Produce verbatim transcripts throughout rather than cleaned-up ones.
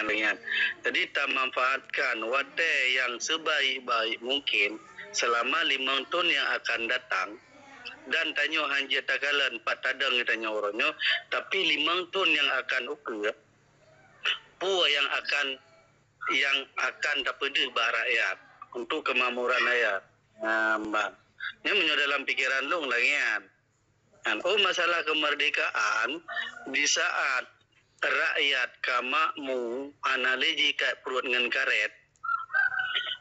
lagée nyan. Jadi tamanfaatkan watée nyang sebaik-baik mungkin selama limong thon nyang akan datang, dan tanyoe hana jeuet takalon pat tadong tanyoe uroe nyoe, tapi limong thon nyang akan ukeue, peue nyang akan, nyang akan tapeudeuh bak rakyat untuk kemakmuran rakyat. Nah, ban. Nyan meunyoe dalam pikeran lôn lagée nyan. Kan, oh, masalah kemerdekaan, di saat rakyat ka makmu, hana lé jiikat pruet ngon karet,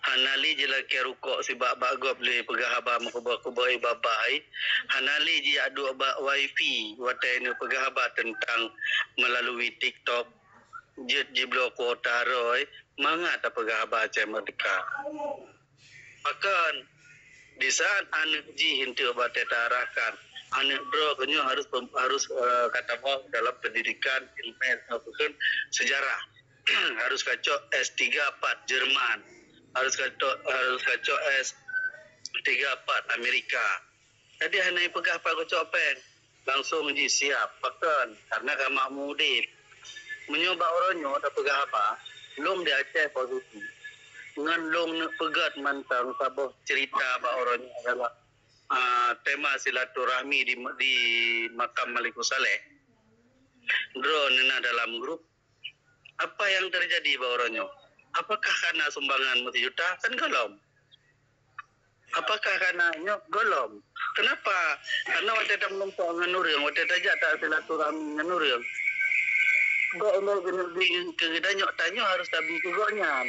hana lé jilakée rukok sibak bak gob lé peugah haba meukeubah-keubah ié babai, hana lé jijak duek bak wifi watée neupeugah haba teuntang meulalu TikTok, jeuet jibloe kuota roe, mangat tapeugah haba Aceh Merdeka. Pakon, di saat aneuk jih eunteuk batée taarahkan, aneuk droe keunyoe harus pem-, harus, eh, ka tamong dalam pendidikan, ilmu, eh, bukan, sejarah. Harus kacok S tiga pat Jerman. Harus kacok, harus kacok S tiga pat Amerika. Jadi hana ipeugah pat kacok péng. Langsung jisiap. Pakon? Karena ka makmu udeb. Meunyoe bak uroe nyoe tapeugah haba, lôn di Aceh posisi. Ngon lôn neuk peugét mantong saboh cerita bak uroe nyoe adalah, ah, tema silaturahmi di, di makam Malikussaleh. Droeneuh na dalam grup. Apa yang terjadi bak uroe nyoe? Apakah kana sumbangan meusijuta? Kan golom. Apakah kana nyoe? Golom. Kenapa? Karena watée tameulumpak ngon ureuëng, watée tajak tasilaturahmi ngon ureuëng, bék lé geuneuk bi keu geutanyoe, tanyoe harus tabi keu gobnyan.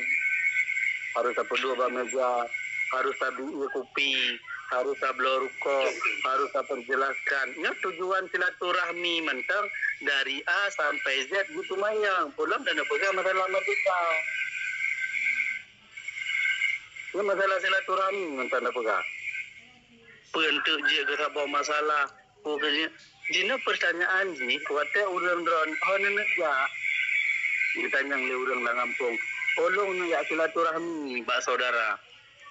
Harus tapeuduek bak meja, harus tabi ié kupi, harus tabloe rukok, harus taperjelaskan. Nyoe tujuan silaturahmi mantong dari A sampai Z jeuet teumanyong. Peulom dan peugah masalah merdeka. Nyoe masalah silaturahmi mantong tapeugah. Peue eunteuk jeuet keu saboh masalah, peue keu jeuet. Jinoe pertanyaan jih, watée ureuëng droen ho neuneuk jak, geutanyong lé ureuëng lam gampông, "Ulôn neujak silaturahmi bak saudara."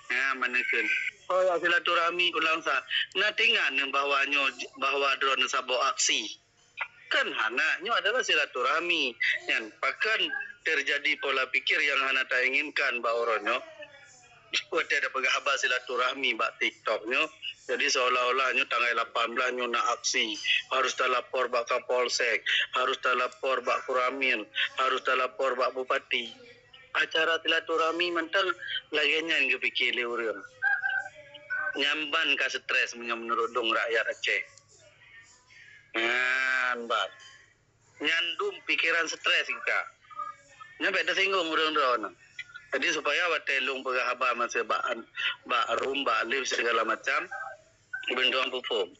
Nyan meuneukheun, "Oh, jak silaturahmi ulang sa." Na teuingat neuh bahwa nyoe, bahwa droeneuh saboh aksi. Kan hana, nyoe adalah silaturahmi. Nyan pakon terjadi pola pikir nyang hana tainginkan bak uroe nyoe. Watée tapeugah haba silaturahmi bak TikTok nyoe, jadi seolah-olah nyoe tanggai lapan belas nyoe na aksi, harus talapor bak Kapolsek, harus talapor bak Koramil, harus talapor bak Bupati. Acara silaturahmi mantong lagée nyan geupike lé ureuëng. Nyan ban ka stres meunyoe meunurot lôn rakyat Aceh. Nyan ban. Nyan dum pikeran stres ka. Nyan bék teusinggung ureuëng droeneuh. Jadi supaya watée lôn peugah haba masa bak, bak room, bak lift segala macam, beundoang peuphom.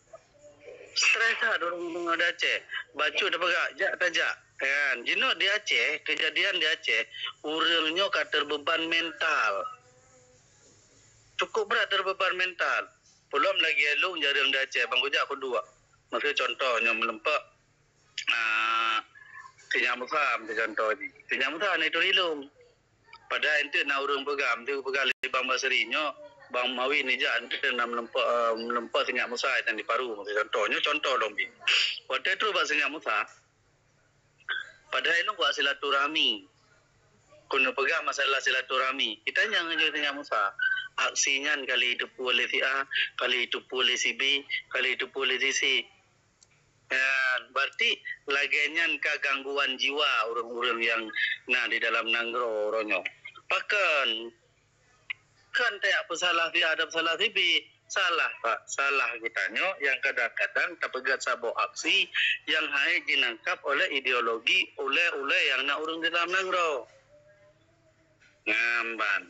Stres that ureuëng-ureuëng di Aceh. Bacut tapeugah, jak tajak. Kan, jinoe di Aceh, kejadian di Aceh, ureuëng nyoe ka terbeuban mental. Cukup brat terbeuban mental. Peulom lagée lôn jareueng di Aceh, ban kujak kuduek. Masa contoh nyoe meulumpak, ah, Sinyak Musa, masa contoh jih. Sinyak Musa hana ituri lôn. Padahai eunteuk na ureuëng peugah, eunteuk peugah lé Bang Basri nyoe, Bang Mawi neujak eunteuk na meulumpak, eh, meulumpak Sinyak Musa nyang di Paru, masa contoh. Nyoe contoh lôn bi. Watée trok bak Sinyak Musa, padahai lôn bak silaturahmi. Keuneuk peugah masalah silaturahmi. Kita nyang ngeujok Sinyak Musa. Aksi nyan kali jiteupeue lé si A, kali jiteupeue lé si B, kali jiteupeue lé si C. Ya, berarti lagée nyan ka gangguan jiwa ureuëng-ureuëng nyang na di dalam nanggroe uroe nyoe. Pakon? Kan tajak peusalah si A dan peusalah si B. Salah, Pak. Salah geutanyoe nyang kadang-kadang tapeugét saboh aksi nyang hai jinangkab oleh ideologi ulée-ulée nyang na ureuëng di dalam nanggroe. Nyan ban.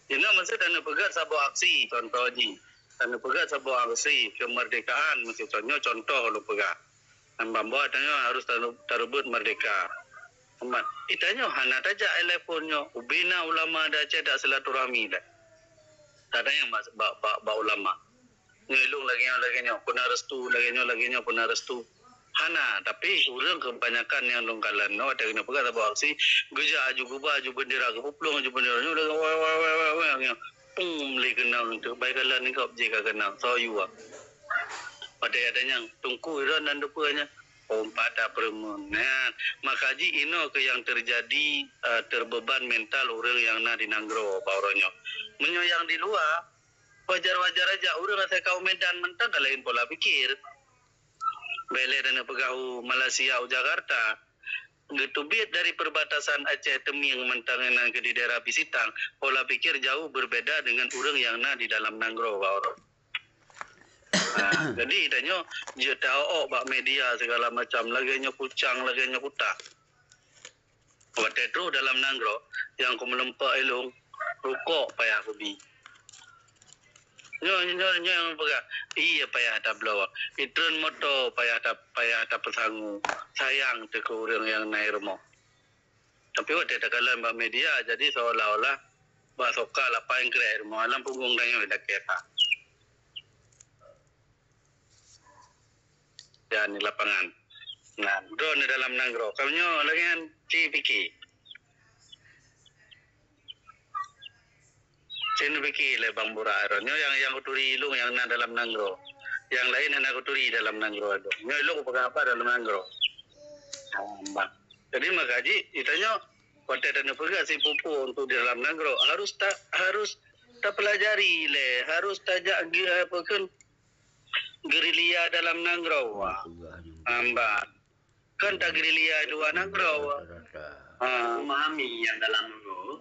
Jinoe meusti taneuk peugét saboh aksi, contoh jih. Taneuk peugét saboh aksi kemerdekaan, meusti contoh, contoh lôn peugah. Nyan ban buat tanyoe harus taru-, tareubot merdeka. Amat, geutanyoe hana tajak ilée phon nyoe. Ubena ulama di Aceh dak silaturahmi dak. Tatanyong bak, bak, bak, bak ulama. Nyoe ilong lagée nyoe, lagée nyoe, peuna restu, lagée nyoe, lagée nyoe, peuna restu. Hana, tapi ureuëng kebanyakan nyang lôn kalon nyoe, watée keuneuk peugah saboh aksi, geujak aju geuba aju bendera, geupeuplueng aju bendera nyoe, lagée wai, wai, wai, wai, wai, nyoe. Pum lé keunong teuh, bai kalon gob jih ka keunong, soe yue. Watée gata nyang, teungku iron dan dupeue nyan. Pom pada peureumeun. Nyan, maka jih inoe keuh nyang teujadi, eh, teubeuban mental ureuëng nyang na di nanggroe bak uroe nyoe. Meunyoe nyang di luwa, wajar-wajar aja ureuëng asai ka u Medan mantong ka laén pola pikir. Bèk lé taneuk peugah u Malaysia, u Jakarta. Geuteubiet dari perbatasan Aceh Teumieng mantong inan keu di daerah Bisitang, pola pikir jauh berbeda dengan ureuëng nyang na di dalam nanggroe bak uroe. Nah, jadi tanyoe jeuet taok bak media segala macam, lagèe nyoe kucang, lagèe nyoe kuta. Watèe troh dalam nanggroe, nyang kumeulumpak ilong, rukok payah kubi. Nyoe, nyoe, nyoe nyang peugah, ié payah tabloe, itreun moto payah ta-, payah tapeusangu, sayang teuh keu ureuëng nyang na i rumoh. Tapi watèe takalon bak media, jadi seolah-olah bak soka lapan krek rumoh lam punggong tanyoe dakek that. Dan di lapangan. Nah, droeneuh dalam nanggroe. Kamoe nyoe lagèe nyan ci pike. Ci pike lé Bang Burak droeneuh. Nyoe nyang, nyang kuturi ilong nyang na dalam nanggroe. Nyang laén hana kuturi dalam nanggroe ilong. Nyoe ilong peugah haba dalam nanggroe. Nah, Bang. Jadi maka jih, itanyoe watèe taneuk peugah sipupu untuk di dalam nanggroe, harus ta-, harus tapelajari lé, harus tajak ge-, apa kheun, gerilya dalam nanggroe. Wah, ambat. Kan tagerilya di luwa nanggroe. Ha. Memahami yang dalam nanggroe.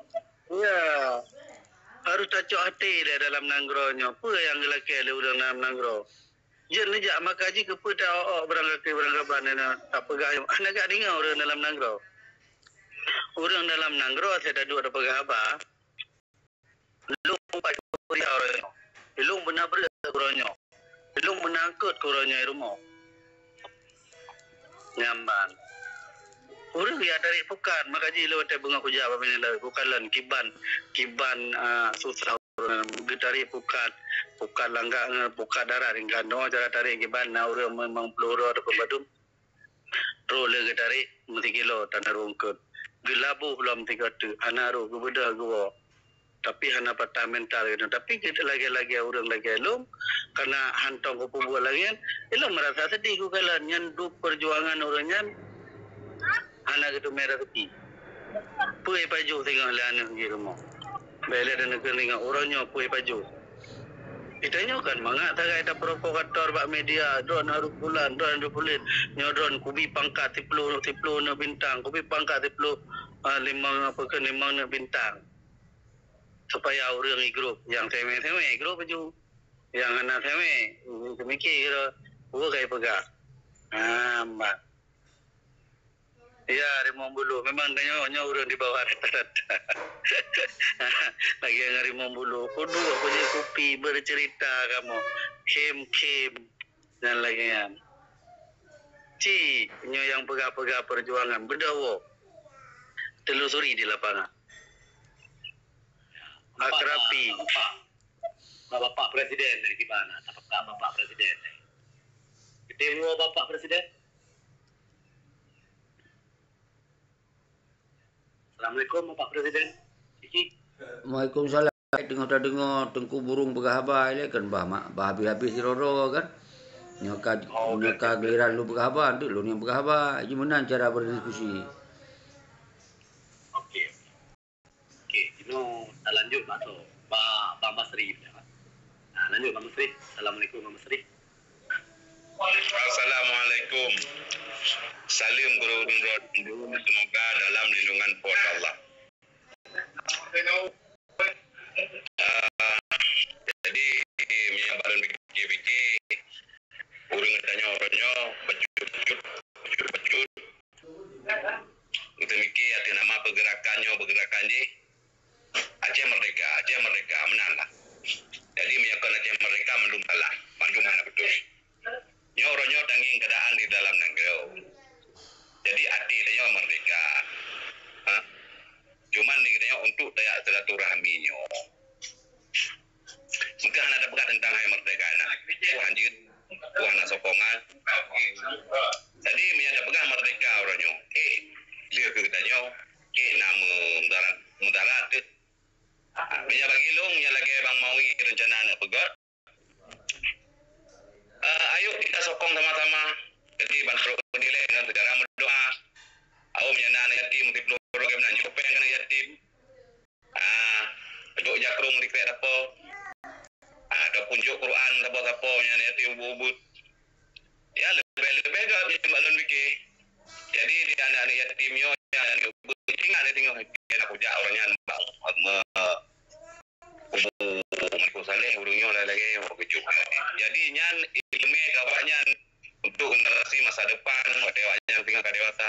Ya. Harus tacok até lé dalam nanggroe nyoe. Peue nyang geulakèe lé ureuëng dalam nanggroe? Jeuet neujak maka jih keupeue taok-ok barangkapeue barangkaban na tapeugah nyoe. Hana gak deungoe ureuëng dalam nanggroe. Ureuëng dalam nanggroe asai taduek tapeugah haba. Ilong pajoh kuria uroe nyoe. Ilong beuna breueh keu uroe nyoe. Ilong beuna angkot keu uroe nyoe i rumoh. Nyan ban. Ureuëng jak tarek pukat, maka jih lôn watèe beungoh kujak bak Bini Lawét, kukalon kiban, kiban, ah, susah ureuëng geutarék pukat, pukat langgang, pukat darat, tinggai noe cara tarek kiban, na ureuëng memang ploh droe ataupun padum. Troh lé geutarek meusikilo tanda rungkot. Geulaboh lom tiga teuk, hana rôh geubeudôh geuwoe. Tapi hana patah mental geutanyoe. Tapi lagèe-lagèe ureuëng lagèe lôn, kana hántom geupeubuet lagèe nyan, ilôn meurasa seudeh kukalon nyan dum peujuangan ureuëng nyan hana geuteumé raseuki. Peue pajoh singoh lé aneuk di rumoh. Bèk lé taneuk keuneuk uroe nyoe peue pajoh. Geutanyoe kan mangat sagai taprovokator bak media, droen harôh bulan, droen harôh buleuen. Nyoe droen kubi pangkat siploh, siploh neuk bintang, kubi pangkat siploh, ah, limong, apa kheun, limong neuk bintang. Supaya ureuëng i grup nyang seume-seume, grup laju. Nyang hana seume, seumiké kira, peue ka ipeugah. Ah, mba. Ya, Rimong Bulu. Memang tanyoe nyoe ureuëng di bawah rata-rata. Lagèe ngon Rimong Bulu. Kuduek kunyueng kupi bercerita kamoe. Khém-khém. Dan lagèe nyan. Ci, nyoe nyang peugah-peugah perjuangan. Beudôh woe. Telusuri di lapangan. Akrapi. Bapak, Bapak Presiden, eh, gimana? Apakah Bapak Presiden? Ketemu Bapak Presiden? Assalamualaikum, Bapak Presiden. Iki. Waalaikumsalam. Teungoh tadeungoe Teungku Burung peugah haba ilèe kan bah, bah habéh-habéh sidroe-droe kan. Nyoe ka, oh, nyoe ka giliran lôn peugah haba, enteuk lôn nyang peugah haba. Ji meunan cara berdiskusi. Oke. Oke, jinoe talanjut bak, bak, Bang Basri. Nah, lanjut Bang Basri. Assalamualaikum Bang Basri. Assalamualaikum. Salam guru-guru, semoga dalam lindungan pohon Allah. Ah, jadi, meunyoe barang pikir-pikir, ureuëng tanyoe, ureuëng nyoe, bacut-bacut, bacut-bacut. Geuteumiki ateueh nama pergerakan nyoe, pergerakan jih, Aceh Merdeka, Aceh Merdeka, meunan lah. Jadi, meunyoe kon Aceh Merdeka, mandum salah, mandum hana beutôi. Nyoe uroe nyoe tangieng keuadaan di dalam nanggroe. Jadi, até tanyoe merdeka. Ha? Cuman di geutanyoe untuk tajak silaturahmi nyoe. Mungkin hana tapeugah teuntang hai merdeka na. Wah, hanjeuet. Wah, na sokongan. Jadi, meunyoe tapeugah merdeka uroe nyoe, éh, lheueh keu geutanyoe, éh, na mudarat, mudarat teuh. Meunyoe bagi lôn, nyang lagèe Bang Mawi reuncana neuk peugah, eh, ayo kita sokong sama-sama. Jadi ban trok keudeh lé ngon seucara meudoa. Awak meunyoe na aneuk yatim, siploh droe lagèe meunan, jok péng keu aneuk yatim. Ah, jok jakrong dikrék sapo. Ah, ataupun jok Quran sapo-sapo nyang aneuk yatim ubit-ubit. Ya, leubeh-leubeh gét nibak lôn pike. Jadi, di aneuk-aneuk yatim nyoe, nyang aneuk ubit, ingat lé teungoh, kujak ureueng nyan bak me-, kubu Malikussaleh, ureueng nyoe lagèe nyoe, beugeucok. Jadi, nyan ileumèe keu awaknyan untuk generasi masa depan, watèe awaknyan teungoh ka dewasa.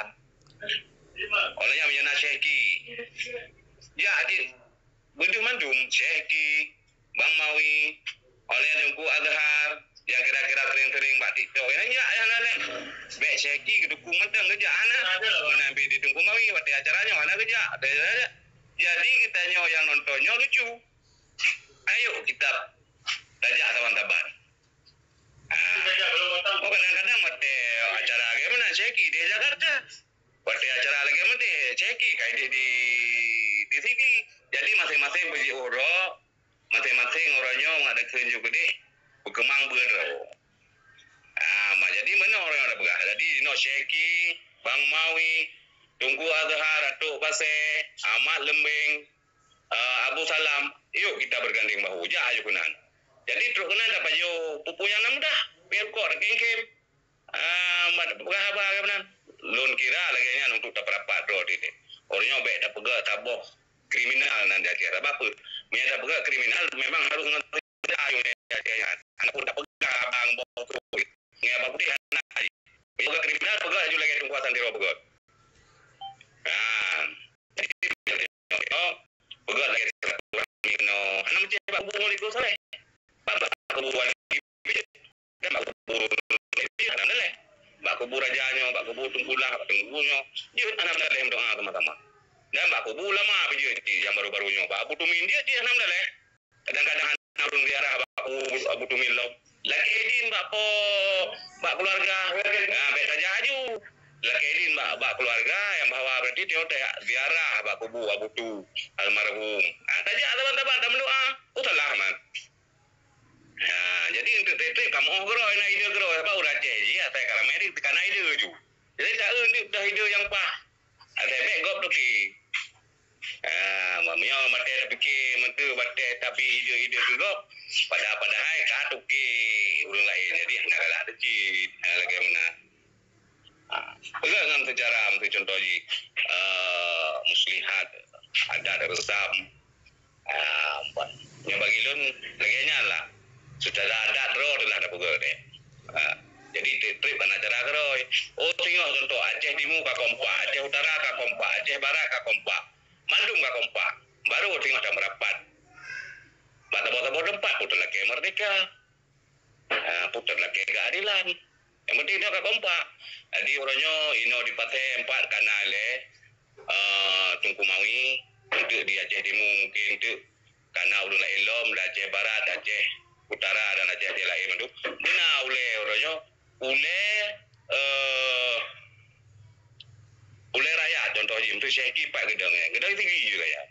Óh lheueh nyan, meunyoe na Syehki, jak cit, beudeuh mandum, Syehki, Bang Mawi, óh lheueh nyan Teungku Azhar, nyang kira-kira sering-sering bak TikTok, nyang jak, nyang laén. Bèk Syehki geudukung mantong geujak, hana. Meunan pih di Teungku Mawi, watèe acara nyoe hana geujak. Jadi, geutanyoe nyang nonton nyoe lucu. Ayo kita tajak saban-saban. Ah. Oh, kadang-kadang watèe acara lagèe meunan, Syehki di Jakarta. Watèe acara lagèe meunan, Syehki ka di, di, di sigi. Jadi, maséng-maséng peujiôh uroe, maséng-maséng uroe nyoe ngon adak kheun ju keudeh, beukeumang beuet droe. Ah, ma jadi meunoe ureueng nyoe peugah. Jadi, inoe Syehki, Bang Mawi, Teungku Azhar, Atok Pasè, Ahmad Leumbeng, eh, Abu Salam, yuk kita bergandeng bahu, jak ayo keunan. Jadi, trok keunan tapajoh peue-peue nyang na mudah, pih rukok takéng-kéng. Ah, mat peugah haba lagèe meunan. Lôn kira lagèe nyan untuk tapeurapat droe teuh. Ureueng nyoe bèk tapeugah saboh kriminal nan di Aceh. Sabab peue? Meunyoe tapeugah kriminal, memang harôh ngon senjata di Aceh nyan. Hana peue tapeugah abang boh kruet. Ngon abang putéh hana. Meunyoe peugah kriminal, peugah laju lagèe Teungku Hasan Tiro peugah. Ah, jadi, peugah lagèe silaturahmi keunoe. Hana meucéh bak kubu Malikussaleh. Bak kubu Wali Pijeut. Dan bak kubu Lôn Pijeut, alhamdulillah. Bak kubu raja nyoe, bak kubu Teungku Lah, bak Teungku nyoe, jeuet alhamdulillah meudoa sama-sama. Dan bak kubu ulama pih jeuet cit nyang baru-baru nyoe, bak Abu Tumin jeuet cit alhamdulillah. Kadang-kadang hana ureueng ziarah bak kubu Abu Tumin lom. Lakèe idin bak po, bak keuluwarga. Nah, bèk tajak aju. Lakèe idin bak, bak keuluwarga nyang bahwa berarti nyoe tajak ziarah bak kubu Abu Tu almarhum. Nah, tajak saban-saban tameudoa. Oh, salah, man. Ha, jadi untuk trép-trép kamoe keudroe na ide keudroe, sabab ureueng Aceh jih asai ka ramè ri, ka na ide ju. Jadi, ta-eu untuk dah ide nyang paih. Asai bèk gob toke. Ha, meunyoe batèe tapike, meuteue batèe tabi ide-ide keu gob, pada-, padahai ka toke ureueng laén. Jadi, hana galak teucit. Ha, lagèe meunan. Ha, peugah ngon seujarah, meucontoh jih, eh, muslihat, adat reusam. Ha, ban. Nyang bagi lôn, lagèe nyan lah. Seucara adat droe teuh lah tapeugah deh. Ha, jadi trép-trép hana cara keudroe. Oh, singoh contoh, Aceh Timu ka kompak, Aceh Utara ka kompak, Aceh Barat ka kompak. Mandum ka kompak. Baru singoh tameurapat. Bak saboh-saboh teumpat pun talakèe meurdeka. Ha, putôh lakèe keuadilan. Nyang penting nyoe ka kompak. Jadi, uroe nyoe inoe di Pasè Empat ka na lé, eh, Teungku Mawi, enteuk di Aceh Timu mungken enteuk ka na ureueng laén lom, di Aceh Barat, Aceh Utara dan Aceh-Aceh laén mandum. Di na ulèe uroe nyoe, ulèe, eh, ulèe rakyat contoh jih, untuk Syehki pat geudong, eh. Geudong sigi ju rakyat.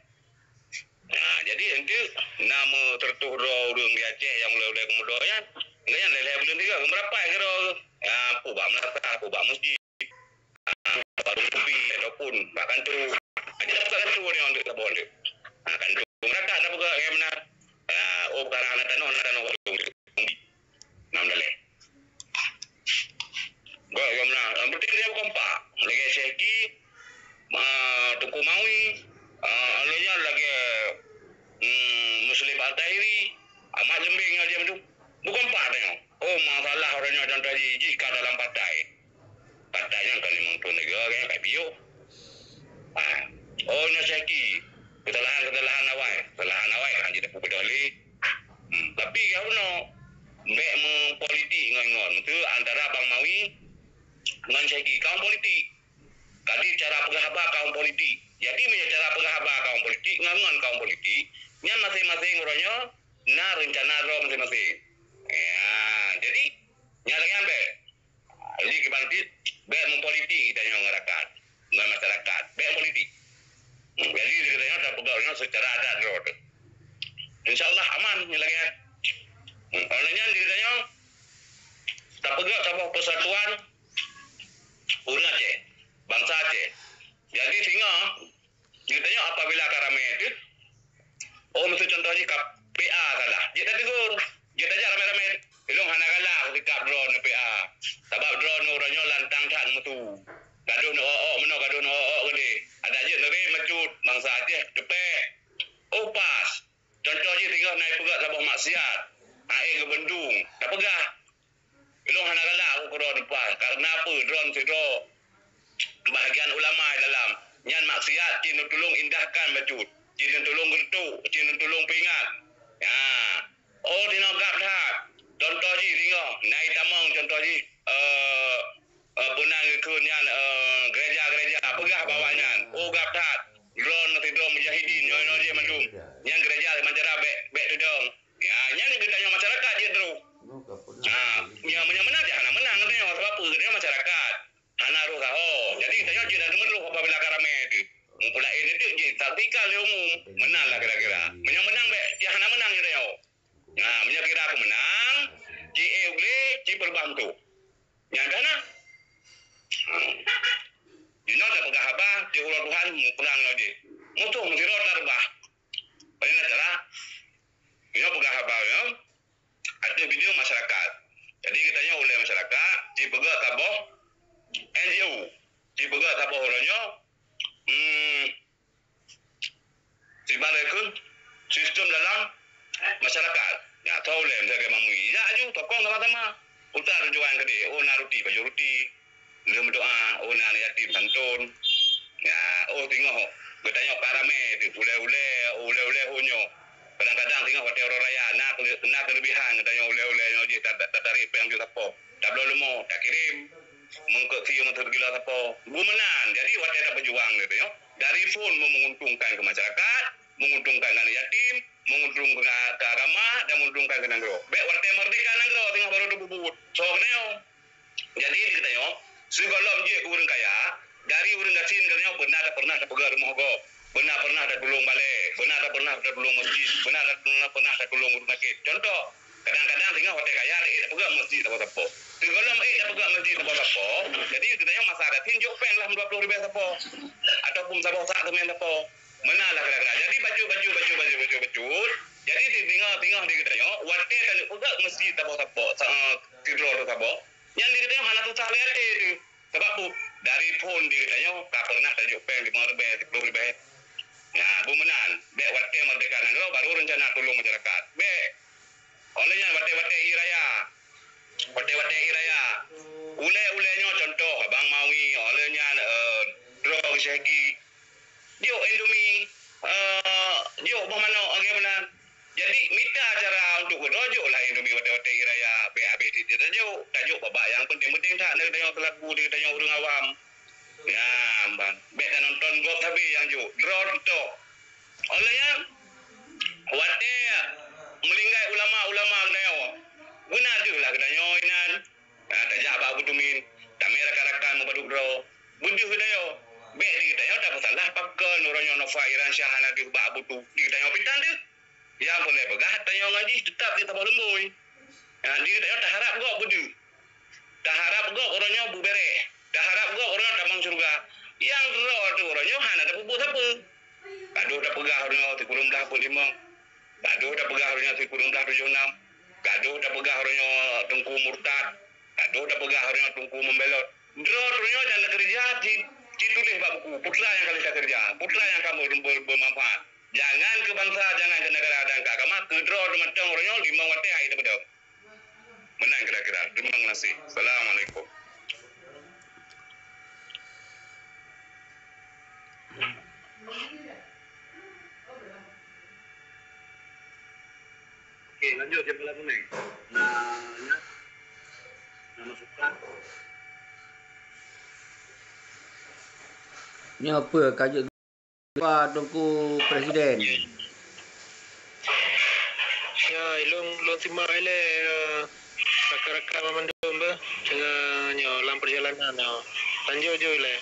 Nah, jadi enteuk na meuteureutoh droe ureueng di Aceh nyang ulèe-ulèe keumudo nyan, enggak nyan lhèe-lhèe buleuen tiga geumeurapat keudroe. Ya, peue bak meulasah, peue bak meuseujid, peue bak warong kupi ataupun bak kantô. Jadi, bak kantô nyoe enteuk saboh enteuk. Nah, kantô meurakat na peugah lagèe meunan. Nah, oh, peukara hana tanoh, hana tanoh warong. Nam daleh. Gok gok meunan. Yang penting dia kompak. Lagèe Syehki, ah, Teungku Mawi, ah, lagèe nyan lagèe, hmm, Muslim Al-Tahiri, Ahmad Leumbeng nyan dia tu. Bukompak tanyoe. Oh, masalah uroe nyoe contoh jih, jih ka dalam partai. Partai nyan ka limong thôn lagèe nyan ka piôh. Ah. Oh, nyoe Syehki. Keusalahan-keusalahan awai. Keusalahan awai ka jeuet tapeubeudôh lé. Hmm. Tapi ka bunoe, bèk meupolitik ngon-ngon. Meuteue antara Bang Mawi ngon Syehki. Kaum politik. Jadi cara peugah haba kaum politik. Jadi meunyoe cara peugah haba kaum politik, ngon-ngon kaum politik, nyan maséng-maséng uroe nyoe na reuncana droe maséng-maséng. Ya, jadi, nyan lagèe nyan bèk. Jadi, kiban cit, bèk meupolitik geutanyoe ngon rakyat, ngon masyarakat. Bèk politik. Hmm, jadi, geutanyoe tapeugah nyoe seucara adat droe teuh. Insya Allah aman nyan lagèe nyan. Hmm, oleh nyan geutanyoe tapeugah saboh persatuan, ureuëng Aceh, bansa Aceh. Jadi singoh geutanyoe apabila ka ramé teuh, oh, miseu contoh jih ka P A salah, jeuet tategur, jeuet tajak ramé-ramé. Ilong hana galak sikap droeneuh P A, sabab droeneuh uroe nyoe lantang that meusu. Gadoh neuok-ok meunoe, gadoh neuok-ok keudeh. Adak jeuet neurem bacut bansa Aceh teupék. Oh, pas. Contoh jih singoh na ipeugah saboh maksiat, aé geubeundung, tapeugah. Ilong hana galak ukeue droeneuh P A, kareuna peue? Droeneuh sidroe bahagian ulama dalam nyan maksiat, cit neutulông indahkan bacut, cit neutulông geureutôk, cit neutulông peuingat. Nya, oh, dinoe gab that. Contoh jih singoh na itamong, contoh jih, eh, eh, peue nan geukheun nyan, eh, gereja-gereja, peugah bak awaknyan, oh, gab that. Droeneuh sidroe mujahidin, nyoe-nyoe jih mandum. Nyan gereja meucara bèk, bèk teudong. Ya, nyan geutanyoe masyarakat jeuet droe. Ha, meunyoe, meunyoe meunang, ya hana meunang geutanyoe, sabab peue? Geutanyoe masyarakat hana roh saho. Jadi geutanyoe jeuet tateumeuroh apabila ka ramé teuh. Meupulaén teuh jeuet saksikan lé umum. Meunan lah kira-kira. Meunyoe meunang bèk, ya hana meunang geutanyoe. Ha, meunyoe kira keuh meunang, ci ék u glé, ci peureubah meutuh. Nyan ka na. Ha. Jinoe tapeugah haba, ci uroe Tuhan muprang lom jih. Musuh meusidroe tareubah. Paléng na cara. Nyoe peugah haba nyoe ateueh bideueng masyarakat. Jadi geutanyoe ulèe masyarakat, jipeugah saboh N G O, jipeugah saboh uroe nyoe, hmm, siban kheun sistem dalam masyarakat. Nyan, tho ulèe miseue keu mamui. Jak aju, tokong sama-sama. Utak tujuan keudeh, oh na ruti, pajoh ruti. Lheueh meudoa, oh na aneuk yatim santôn. Ya, oh teungoh geutanyoe ka ramé teuh ulèe-ulèe, ulèe-ulèe oh nyoe. Kadang-kadang teungoh watèe uroe raya na keu-, na keuleubihan geutanyoe ulèe-ulèe nyoe jih ta-, ta-, tatarek péng ju sapo. Tabloe leumo, takirém. Meungkot sie meuseu kilo sapo. Geuh meunan. Jadi watèe tapeujuang geutanyoe, dari phon meuuntungkan keu masyarakat, meuuntungkan keu aneuk yatim, meuuntungkan keu agama dan meuuntungkan keu nanggroe. Bèk watèe meurdeka nanggroe teungoh barô tapeubuet. Soe geutanyoe? Jadi di geutanyoe, sigohlom jeuet keu ureueng kaya, dari ureueng gasien geutanyoe beuna tapeureunah tapeugah rumoh gob, beuna peureunah tatulông balè, beuna tapeureunah tatulông masjid, beuna tapeureunah, peureunah tatulông ureueng sakét. Contoh, kadang-kadang singoh watèe kaya ék tapeugah masjid sapo-sapo. Sigohlom ék tapeugah masjid sapo-sapo, jadi geutanyoe masa gasien jok péng lhèe dua ploh ribèe sapo, ataupun saboh sak seumén sapo. Meunan lah kira-kira. Jadi bacut, bacut, bacut, bacut, bacut, bacut. Jadi singoh, singoh di geutanyoe, watèe taneuk peugah masjid sapo-sapo, sa-, sidroe sapo, nyan di geutanyoe hana susah lé até teuh. Sabab peue? Dari phon di geutanyoe ka peureunah tajok péng limong ribèe, siploh ribèe. Nya, beu meunan. Bèk watèe meurdeka nanggroe baru reuncana tulông masyarakat. Bèk. Óh lheueh nyan watèe-watèe ie raya. Watèe-watèe ie raya. Ulèe-ulèe nyoe contoh, Bang Mawi, óh lheueh nyan, eh, droe Syehgi. Jok Indomie, eh, jok boh manok lagèe meunan. Jadi, mita cara untuk keudroe, joklah Indomie watèe-watèe ie raya, bèk habéh tiep-tiep tajok. Tajok babah nyang penting-penting that, geutanyoe seulaku di geutanyoe ureueng awam. Nyan, ban. Bèk tanonton gob sabe nyang jok. Droe tok. Óh lheueh nyan, watèe meulinggai ulama-ulama geutanyoe, beuna deuh lah geutanyoe inan. Ah, tajak bak Abu Tumin, tamè rakan-rakan meupadub droe. Beudeuh geutanyoe. Bèk di geutanyoe tapeusalah pakon uroe nyoe Nova Iransyah hana deuh bak Abu Tu. Di geutanyoe pih tan deuh. Nyang peureulèe peugah tanyoe ngon jih teutap di saboh lumbôi. Nah, di geutanyoe taharap gob beudeuh. Taharap gob uroe nyoe beubèrèh. Taharap gob uroe nyoe tamong syeuruga. Nyang droe teuh uroe nyoe hana tapeubuet sapeue. Gadoh tapeugah uroe nyoe sikureueng blah peuet limong. Gadoh tapeugah uroe nyoe sikureueng blah tujoh nam. Gadoh tapeugah uroe nyoe teungku murtad. Gadoh tapeugah uroe nyoe teungku membelot. Droe teuh nyoe nyang takeureuja ci-, cituléh bak buku. Peue teuma nyang ka lheueh takeureuja? Peue teuma nyang ka beu-, beu-, beumanfaat? Jangan keu bansa, jangan keu negara dan keu agama, keu droe teuh mantong uroe nyoe limong watèe hai tapeudong. Meunan kira-kira. Terima kasih. Assalamualaikum. Okey, lanjut jam lapan ni. Nah, ya. Nama suka. Nyoe peue ka jeuet Pak Teungku Presiden? Ya, ilôn, lôn simak ilèe, eh, rakan-rakan banmandum beuh, teungoh nyoe lam peurjalanan nyoe. Lanjut ju ilèe.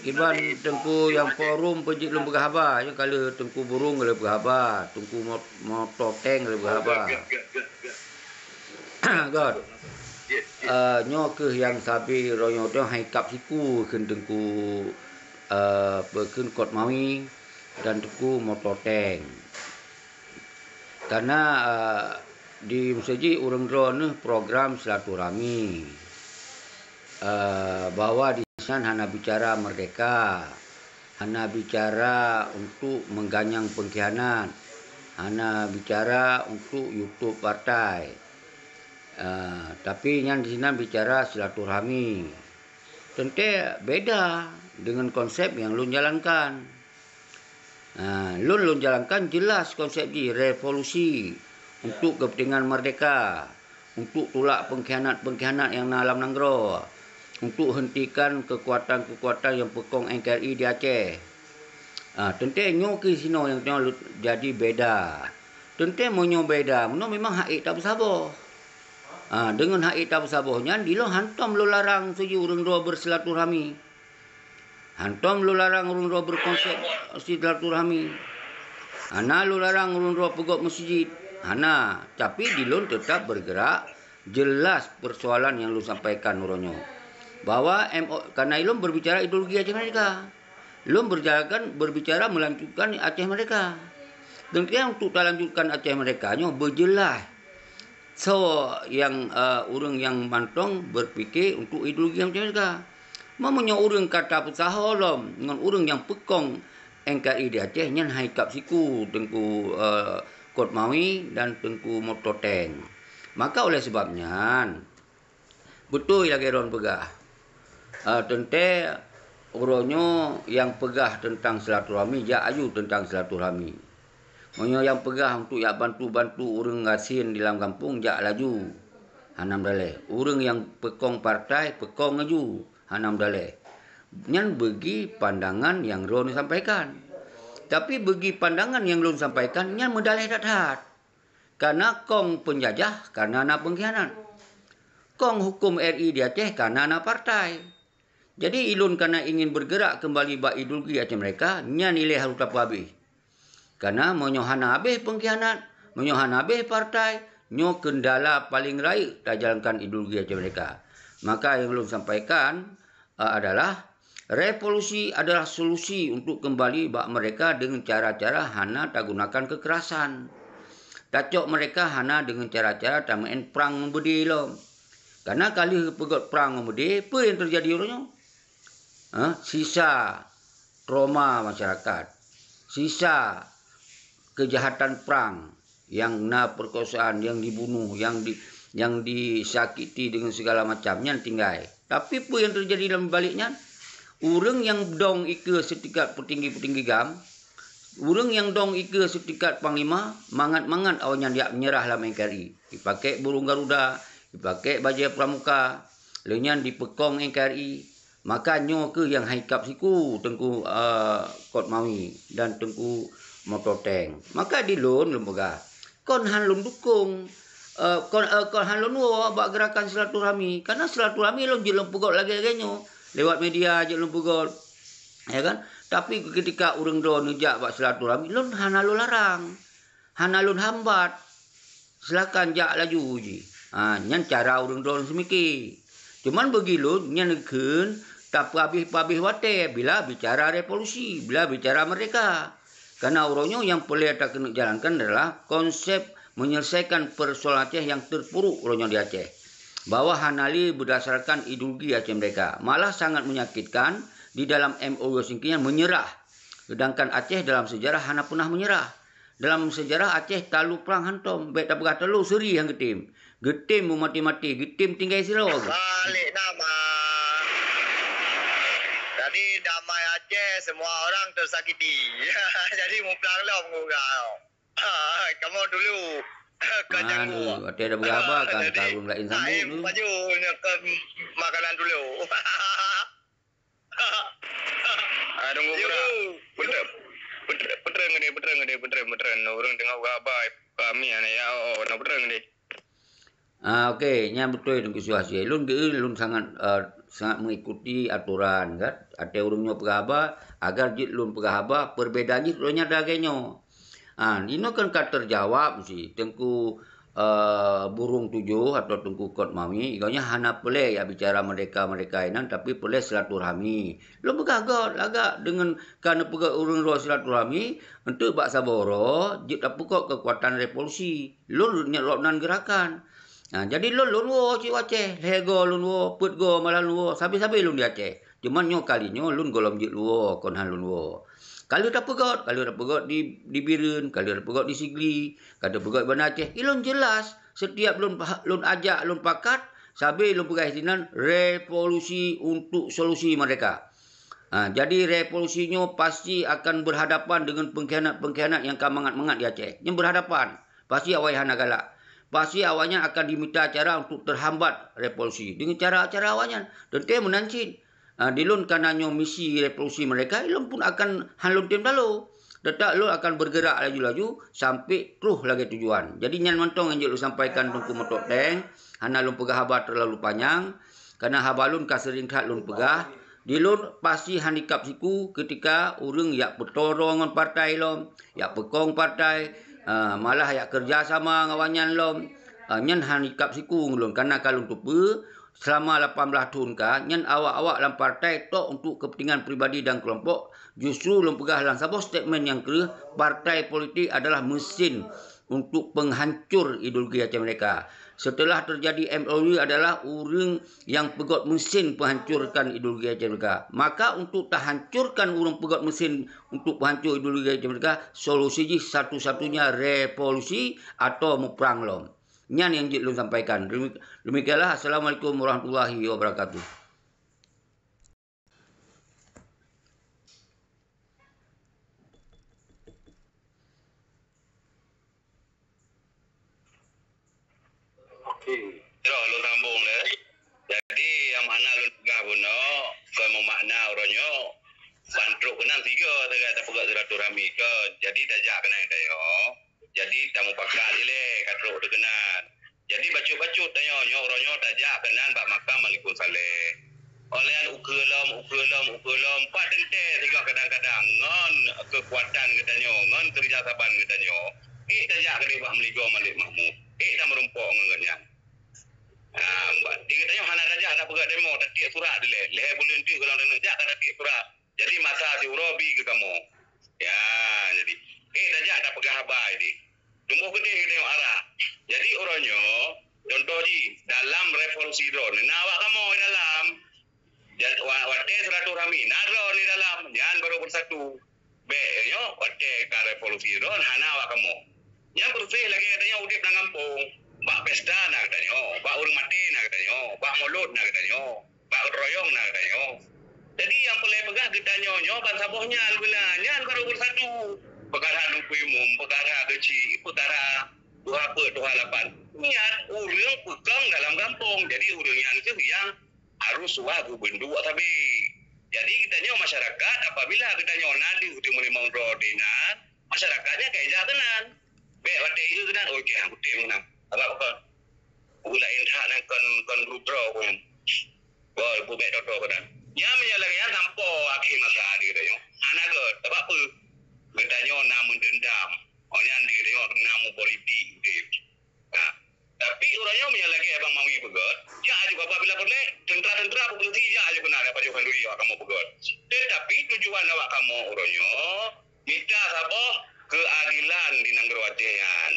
Iban Teungku nyang forum peue jeuet lôn peugah haba, nyoe ka lheueh Teungku Burung ka lheueh peugah haba, Teungku Mo-, Moto Tank ka lheueh peugah haba. Göt, göt, göt, göt. Göt. Eh, nyoe kheueh nyang sabe uroe nyoe hai kap siku kheun Teungku, eh, peue kheun Kot Mawi dan Teungku Moto Tank. Karena, eh, di meuseujid ureuëng droeneuh program silaturahmi, eh, bahwa di sinan hana bicara merdeka, hana bicara untuk mengganyang pengkhianat, hana bicara untuk YouTube partai. Ah, tapi nyan di sinan bicara silaturahmi. Teuntée beda dengan konsep yang lôn jalankan. Ah, lôn, lôn jalankan jelas konsep jih, revolusi untuk kepentingan merdeka, untuk tulak pengkhianat-pengkhianat yang na lam nanggroe, untuk hentikan kekuatan-kekuatan yang peukong N K R I di Aceh. Ah, teuntée nyoe keuh sinoe nyang teungoh jadi beda. Teuntée meunyoe beda, meunoe memang hak ék tapeusaboh. Ah, deungon hak ék tapeusaboh nyan, dilôn hantom lôn larang tuju ureuëng droe bersilaturahmi. Hantom lôn larang ureuëng droe berkonsep silaturahmi. Hana lôn larang ureuëng droe peugöt meuseujid. Hana, tapi dilôn teutap bergerak jelas persoalan nyang lôn sampaikan uroe nyoe. Bahwa M O, karena ilôn berbicara ideologi Aceh Merdeka. Lôn berjalankan, berbicara melanjutkan Aceh Merdeka. Dan untuk talanjutkan Aceh Merdeka nyoe beujeulaih soe nyang, eh, ureuëng nyang mantong berpikir untuk ideologi Aceh Merdeka. Meunyoe ureuëng ka tapeusaho lom ngon ureuëng nyang peukong N K R I di Aceh nyan hai kap siku Teungku, eh, Kot Mawi dan Teungku Moto Tank. Maka oleh sebab nyan, beutôi lagée droen peugah, eh, teuntée uroe nyoe nyang peugah teuntang silaturahmi, jak aju teuntang silaturahmi. Meunyoe nyang peugah untuk jak bantu-bantu ureuëng gasien di lam gampông, jak laju. Hana meudaleh. Ureuëng nyang peukong partai, peukong laju. Hana meudaleh. Nyan beugi pandangan nyang droeneuh sampaikan. Tapi beugi pandangan nyang lôn sampaikan, nyan meudaleh that-that. Karena kong penjajah, karena na pengkhianat. Kong hukum R I di Aceh, karena na partai. Jadi, ilôn karena ingin bergerak kembali bak ideologi Aceh Merdeka, nyan ilée harôh tapeuhabéh. Karena meunyoe hana habéh pengkhianat, meunyoe hana habéh partai, nyoe kendala paling rayeuk tajalankan ideologi Aceh Merdeka. Maka nyang lôn sampaikan, eh, adalah revolusi adalah solusi untuk kembali bak merdeka dengan cara-cara hana tagunakan kekerasan. Tacok merdeka hana dengan cara-cara tameu'en prang ngon beudé lom. Karena ka lheueh peugöt prang ngon beudé, peue nyang teujadi uroe nyoe? Ha? Sisa trauma masyarakat, sisa kejahatan prang, nyang na perkosaan, nyang dibunuh, nyang di, nyang disakiti dengan segala macam, nyan tinggai. Tapi peue nyang teujadi lam balik nyan? Ureuëng nyang dong ikeue seutingkat peutinggi-peutinggi GAM, ureuëng nyang dong ikeue seutingkat panglima, mangat-mangat awaknyan jak meunyeurah lam N K R I. Jipakék burung garuda, jipakék bajée pramuka, lheueh nyan jipeukong N K R I. Maka nyoe kheueh nyang hai kap siku Teungku, eh, Kot Mawi dan Teungku Moto Tank. Maka di lôn, lôn peugah, kon han lôn dukong, eh, kon, eh, kon han lôn woe bak gerakan silaturahmi. Karena silaturahmi lôn jeuet lôn peugöt lagée-lagée nyoe. Lewat media jeuet lôn peugöt. Ya kan? Tapi ketika ureuëng droeneuh jak bak silaturahmi, lôn hana lôn larang. Hana lôn hambat. Silakan jak laju jih. Ha, nyan cara ureuëng droeneuh seumike. Cuman bagi lôn, nyan kheun tapeuhabéh-peuhabéh watée bila bicara revolusi, bila bicara merdeka. Karena uroe nyoe nyang peureulée takeuneuk jalankan adalah konsep menyelesaikan persoalan Aceh nyang terpuruk uroe nyoe di Aceh. Bahwa hana lé berdasarkan ideologi Aceh Merdeka. Malah sangat menyakitkan di dalam M O U Helsinki nyan menyerah. Sedangkan Aceh dalam sejarah hana pernah menyerah. Dalam sejarah Aceh talu prang hantom, bék tapeugah talu, seuri nyang geutem. Geutem meumaté-maté, geutem tinggai sidroe. Balik nama. Jadi damai Aceh, semua orang tersakiti. Jadi muprang lom ngura. Kamu dulu. Kau Anu, janggu. Watée ada berapa kan Jadi, karung lain sambung Naim tu. Maju nyekel makanan dulu. Ah, tunggu Yo. Putren, putren, putren gede, putren gede, putren, putren. Orang tengah berapa kami anak ya, oh, nak putren gede. Ah, okey, nyan beutôi Teungku Syuhasyi. Lôn geu, lôn sangat, eh, sangat mengikuti aturan, kan. Até ureuëng nyoe peugah haba, agar jeuet lôn peugah haba, perbedaan jih lôn nyata lagée nyoe. Ah, inoe kan ka terjawab si Teungku, eh, burung tujoh atau teungku kot mawi, gobnyan hana peureulée jak bicara merdeka-merdeka inan, tapi peureulée silaturahmi. Lôn peugah göt lagak deungon ka neupeugah ureuëng droe silaturahmi, enteuk bak saboh uroe jeuet tapeukot keukuatan revolusi. Lôn nyang lom nan geurakan. Nah, jadi lôn, lôn woe cit u Aceh, lhée goe lôn woe, peuet goe malah lôn woe, sabe-sabe lôn di Aceh. Cuman nyoe kali nyoe lôn gohlom jeuet lôn woe, kon hán lôn woe. Ka lheueh tapeugöt, ka lheueh tapeugöt di, di Bireuen, ka lheueh tapeugöt di Sigli, ka tapeugöt Banda Aceh. Ilôn jelas, setiap lôn, lôn ajak, lôn pakat, sabe lôn peugah sinan revolusi untuk solusi merdeka. Ha, jadi revolusi nyoe pasti akan berhadapan dengan pengkhianat-pengkhianat yang ka mangat-mangat di Aceh. Nyang berhadapan, pasti awai hana galak. Pasti awaknyan akan dimita cara untuk terhambat revolusi dengan cara-cara awaknyan. Teuntée meunan cit. Ah, di lôn kana nyoe misi revolusi mereka, lôn pun akan hán lôn tem talo. Tetap lôn akan bergerak laju-laju sampai troh lagée tujuan. Jadi nyan mantong nyang jeuet lôn sampaikan Teungku Meutok Teng, hana lôn peugah haba terlalu panyang, karena haba lôn ka sering that lôn peugah. Di lôn pasti hán ikab siku ketika ureuëng yak peutoro ngon partai lom, yak peukong partai, ah, malah yak kerja sama ngon awaknyan lom. Ah, nyan hán ikab siku ngon lôn, karena ka lôn teupeue, selama lapan belas thon ka nyan awak-awak lam partai tok untuk kepentingan pribadi dan kelompok, justru lôn peugah lam saboh statement nyang kreueh, partai politik adalah mesin untuk penghancur ideologi Aceh Merdeka. Setelah terjadi M O U adalah ureuëng yang peugöt mesin penghancurkan ideologi Aceh Merdeka. Maka untuk tahancurkan ureuëng peugöt mesin untuk penghancur ideologi Aceh Merdeka, solusi jih satu-satunya revolusi atau muprang lom. Nyan nyang jeuet lôn sampaikan. Demi-, demikianlah. Assalamualaikum warahmatullahi wabarakatuh. Oke. Terus lôn sambung lé. Jadi, nyang makna lôn peugah bunoe, kon meumakna uroe nyoe, ban trok keunan sigoe sagai tapeugah silaturahmi kon. Jadi, tajak keunan tanyoe. Jadi, tamupakat ilée ka trok teuh keunan. Jadi, bacut-bacut tanyoe nyoe uroe nyoe tajak keunan bak makam Malikul Saleh. Óh lheueh nyan ukeue lom, ukeue lom, ukeue lom, pat teuntée sigoe kadang-kadang ngon keukuatan geutanyoe, ngon keurija saban geutanyoe. Ék tajak keudeh bak Meuligoe Malik Mahmud. Ék tameurumpok ngon gobnyan. Ha, di geutanyoe hana tajak tapeugah demo, tatiek surat dilée. Lhée buleuen teuk gohlom taneuk jak ka tatiek surat. Jadi masa siuroe bi keu kamoe. Ya, jadi, ék tajak tapeugah haba ideh. Tumbôh keudeh geutanyoe arah. Jadi uroe nyoe, contoh jih, dalam revolusi droe, na awak kamoe dalam. Jadi, wa-, watée silaturahmi, na droe di dalam, nyan baru beusatu. Bék nyoe, watée ka revolusi droe, hana awak kamoe. Nyan peureuseh lagée geutanyoe udeb lam gampông. Bak pesta na geutanyoe, bak ureuëng maté na geutanyoe, bak mulod na geutanyoe. Bak gotong royong na geutanyoe. Jadi nyang peureulée peugah geutanyoe nyoe ban saboh nyan beuna, nyan baru beusatu. Peukara lumpui umum, peukara geuchik, peukara tuha peuet, tuha lapan. Nyan ureuëng peukong dalam gampông. Jadi ureuëng nyan kheueh nyang harôh suah geubeunduek sabe. Jadi geutanyoe masyarakat apabila geutanyoe na deuh teumeurimong droe teuh inan, masyarakat nyan ka ijak keunan. Bék watée ié keunan, oh, keh, kutem keunan. Sabab apa? Ureuëng laén that nyan kon, kon grup droe pun. Boh, bubek toto keunan. Nyan meunyoe lagée nyan sampoe akhé masa di geutanyoe. Hana gét, sabab peue? Geutanyoe na meudeundam. Oh nyan di geutanyoe na meupolitik udeb. Nah, tapi uroe nyoe meunyoe lagée Abang Mawi peugét, jak aju apabila peureulée, teuntra-teuntra peupolisi jak aju keunan, pajoh khanduri awak kamoe peugét. Tetapi tujuan awak kamoe uroe nyoe, mita saboh keuadilan di nanggroe Aceh nyan.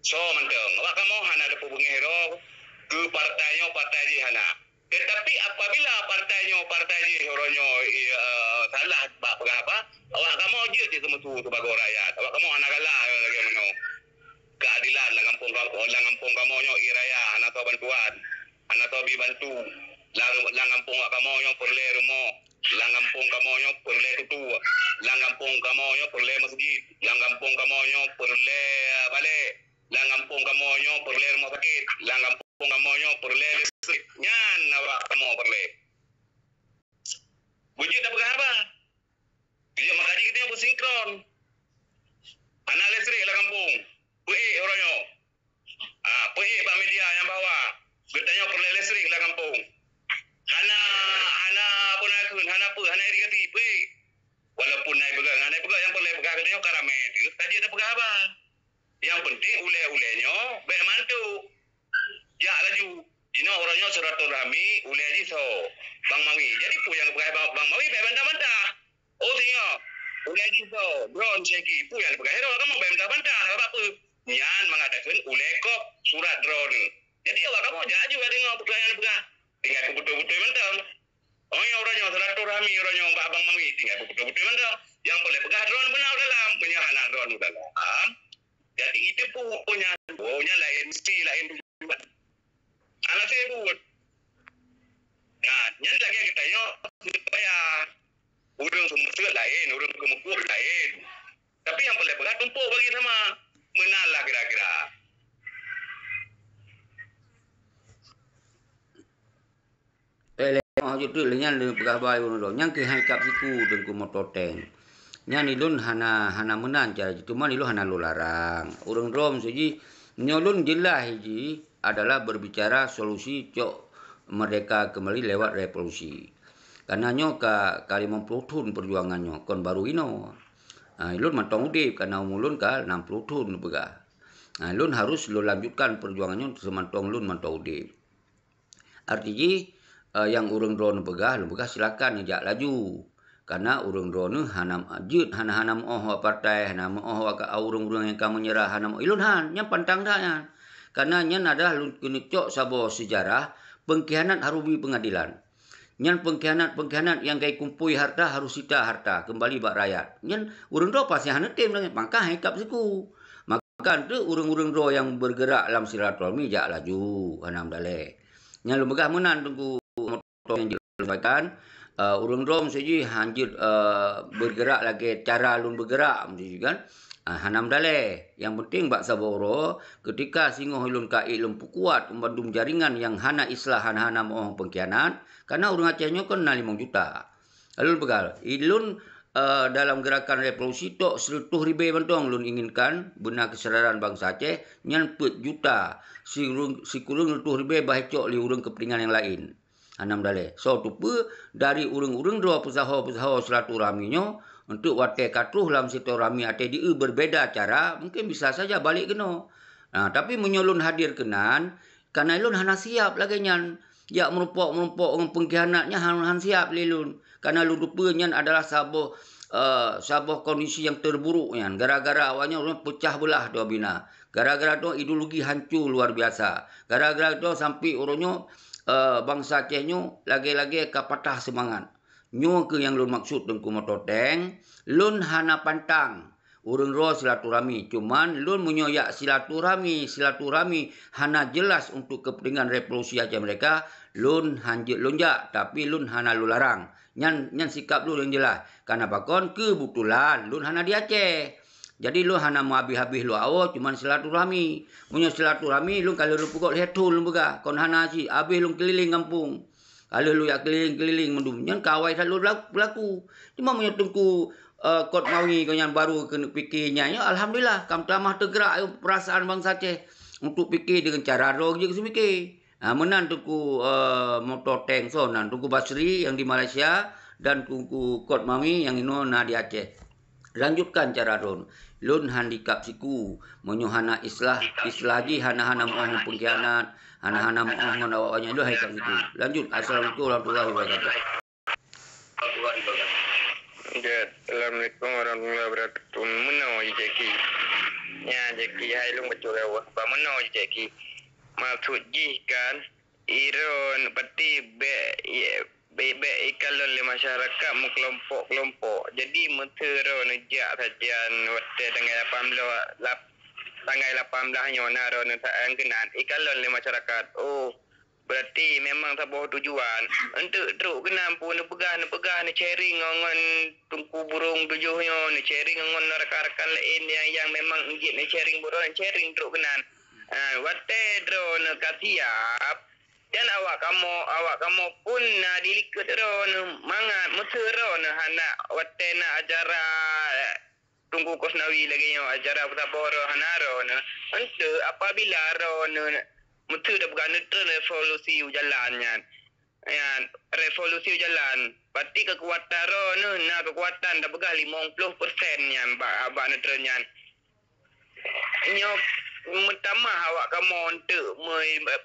Soe mantong, awak kamoe hana teupeue beungéh droe keu partai nyoe, partai jih hana. Tetapi apabila partai nyoe, partai jih uroe nyoe, i, eh, salah bak peugah haba, awak kamoe jeuet jiteumeusu sibagoe rakyat. Awak kamoe hana galak lagée meunoe. Keuadilan lam gampông kam-, lam gampông kamoe nyoe ie raya hana soe bantuan. Hana soe bi bantu. Lam, lam gampông awak kamoe nyoe peureulée rumoh. Lam gampông kamoe nyoe peureulée tutue. Lam gampông kamoe nyoe peureulée meuseujid. Lam gampông kamoe nyoe peureulée, eh, balek. Lam gampông kamoe nyoe peureulée rumoh sakét. Lam gampông kamoe nyoe peureulée listrik. Nyan awak kamoe peureulée. Beujeuet tapeugah haba. Beujeuet maka jih geutanyoe beusinkron. Hana listrik lam gampông. Peuék uroe nyoe. Ah, peuék bak media nyang bahwa geutanyoe peureulée listrik lam gampông. Hana, hana peue na kheun, hana peue, hana irigasi, peuék. Walaupun na ipeugah, hana ipeugah nyang peureulée peugah geutanyoe ka ramé teuh, ka jeuet tapeugah haba. Nyang penting ulèe-ulèe nyoe bèk mantuk. Jak laju. Jinoe uroe nyoe silaturahmi ulèe jih soe? Bang Mawi. Jadi peue nyang geupeugah Bang, Bang Mawi bèk bantah-bantah. Oh, singoh. Ulèe jih soe? Droeneuh Syeki. Peue nyang geupeugah droeneuh? Kamoe bèk bantah-bantah. Sabab peue? Nyan mangat takheun ulèe kôp surat droeneuh. Jadi awak kamoe jak laju deungoe peue nyang geupeugah. Tinggai peubeutôi-beutôi mantong. Oh, nyang uroe nyoe silaturahmi uroe nyoe bak Bang Mawi tinggai peubeutôi-beutôi mantong. Nyang peureulèe peugah droeneuh beuna u dalam, meunyoe hana droeneuh u dalam. Jadi itu pun nyan, oh, nyan laén, mesti laén tujuan. Hana sibuk. Nah, nyan lagèe geutanyoe supaya ureueng seumeuseuet laén, ureueng keumeukueh laén. Tapi nyang peureulèe peugah tumpôk bagi sama. Meunan lah kira-kira. Eh, lé, oh, jeuet lé nyan lé peugah bak ureueng droe. Nyan keuh hai kap siku Teungku Moto Tank. Nyan ilôn hana, hana meunan cara jih, teuma ilôn hana lôn larang. Ureueng droe miseue jih, nyoe lôn jeulaih jih adalah berbicara solusi cok merdeka kembali lewat revolusi. Karena nyoe ka, ka limong ploh thon perjuangan nyoe, kon baru inoe. Ha, ilôn mantong udép, karena umu lôn ka nam ploh thon peugah. Ha, lôn harus lôn lanjutkan perjuangan nyoe seumantong lôn mantong udép. Arti jih, eh, nyang ureueng droeneuh peugah, lôn peugah silakan neujak laju. Karena ureueng droeneuh hana jeuet, hana, hana meu'oh awak partai, hana meu'oh awak ka, ureueng-ureueng nyang ka meunyeurah, hana meu'oh. Ilôn han, nyan pantang that nyan. Karena nyan adalah lôn keuneuk cok saboh seujarah, pengkhianat harus bri peungadilan. Nyan pengkhianat-pengkhianat nyang ka ikumpôi harta harus sita harta keumbali bak rakyat. Nyan ureueng droe pasti hana tem lagèe nyan, maka hai kap siku. Maka teuk ureueng-ureueng droe nyang bergerak lam silaturahmi jak laju, hana meudalèe. Nyan lôn peugah meunan Teungku Moto Tank nyang jeuet lôn sampaikan, eh, ureueng droe miseue jih han jeuet, eh, bergerak lagèe cara lôn bergerak miseue jih kan. Ah, hana meudalèe. Nyang penting bak saboh uroe, keutika singoh ilôn ka ék lôn peukuat bandum jaringan nyang hana islah, hana-hana meu'oh pengkhianat, karena ureueng Aceh nyoe kon na limong juta. Lôn peugah, ilôn, eh, dalam gerakan revolusi tok sireutoh ribèe mantong lôn inginkan beuna keusadaran bansa Aceh nyan peuet juta, sikureueng, sikureueng reutôh ribèe bah icok lé ureueng keupeuntengan nyang laén. Hana meudalèe. Soe teupeue dari ureueng-ureueng droe peusaho-peusaho silaturahmi nyoe, untuk watèe ka troh lam silaturahmi até di berbeda cara, mungkin bisa saja balek keunoe. Nah, tapi meunyoe lôn hadir keunan, karena lôn hana siap lagèe nyan. Jak meurumpok-meurumpok ngon pengkhianat nyan han, han siap lé lôn. Karena lôn teupeue nyan adalah saboh, eh, saboh kondisi nyang terburuk nyan. Gara-gara awak nyan ureueng peucah beulah dua bina. Gara-gara droe ideologi hancô luar biasa. Gara-gara droe sampai uroe nyoe, eh, bansa Aceh nyoe lagèe-lagèe ka patah seumangat. Nyoe keuh nyang lôn maksud Teungku Moto Tank, lôn hana pantang ureueng droe silaturahmi. Cuman lôn meunyoe jak silaturahmi, silaturahmi hana jelas untuk keupeuntengan revolusi Aceh Merdeka, lôn han jeuet lôn jak, tapi lôn hana lôn larang. Nyan, nyan sikap lôn nyang jelas. Karena pakon? Keubeutulan lôn hana di Aceh. Jadi lôn hana meuhabéh-habéh lôn awoe, cuman silaturahmi. Meunyoe silaturahmi, lôn ka lheueh lôn peugöt lhèe thon lôn peugah, kon hana cit, habéh lôn keulileng gampông. Ka lheueh lôn jak keulileng-keulileng mandum. Nyan ka awai that lôn bela-, beulaku. Cuma meunyoe Teungku, eh, Kot Mawi gobnyan baru keuneuk pike nyan, ya, alhamdulillah, ka meutamah teugerak peurasaan bansa Aceh untuk pike deungon cara droe jeuet keu seumike. Ha, meunan Teungku, eh, Moto Tank soe nan, Teungku Basri nyang di Malaysia dan Teungku Kot Mawi nyang inoe na di Aceh. Lanjutkan cara droen. Lôn han dikap siku. Meunyoe hana islah, islah jih hana-hana meu'oh ngon pengkhianat, hana-hana meu'oh ngon awak nyan, lôn han dikap siku. Lanjut. Assalamualaikum warahmatullahi wabarakatuh. Ya, assalamualaikum warahmatullahi wabarakatuh. Meunoe jih Jeki. Nya Jeki, hai lôn bacut lewat. Bak meunoe jih Jeki. Maksud jih kan, droen pasti bèk, ya, bèk, bèk ikalon lé masyarakat meukelompok-kelompok. Jadi, meuseu droen jak sajan watèe tanggai lapan belas, lap-, tanggai lapan belas nyoe na droen sa-, keunan ikalon lé masyarakat. Oh, berarti memang saboh tujuan. Enteuk trok keunan pun neupeugah, neupeugah, neu-sharing ngon, ngon Teungku Burông Tujoh nyoe, neu-sharing ngon rekan-rekan laén nyang, nyang memang jeuet neu-sharing, bunoe neu-sharing trok keunan. Ha, watèe droen ka siap, dan awak kamoe, awak kamoe pun na di likôt droen mangat, meuseu droen hana watèe na acara Teungku Kosnawi lagèe nyoe, acara peusaboh droen hana droen. Enteuk apabila droen meuseu tapeugah neutreun revolusi u jalan nyan. Nyan, revolusi u jalan. Berarti keukuatan droen na keukuatan tapeugah limong ploh persen nyan bak, bak neutreun nyan. Nyoe meutamah awak kamoe eunteuk meu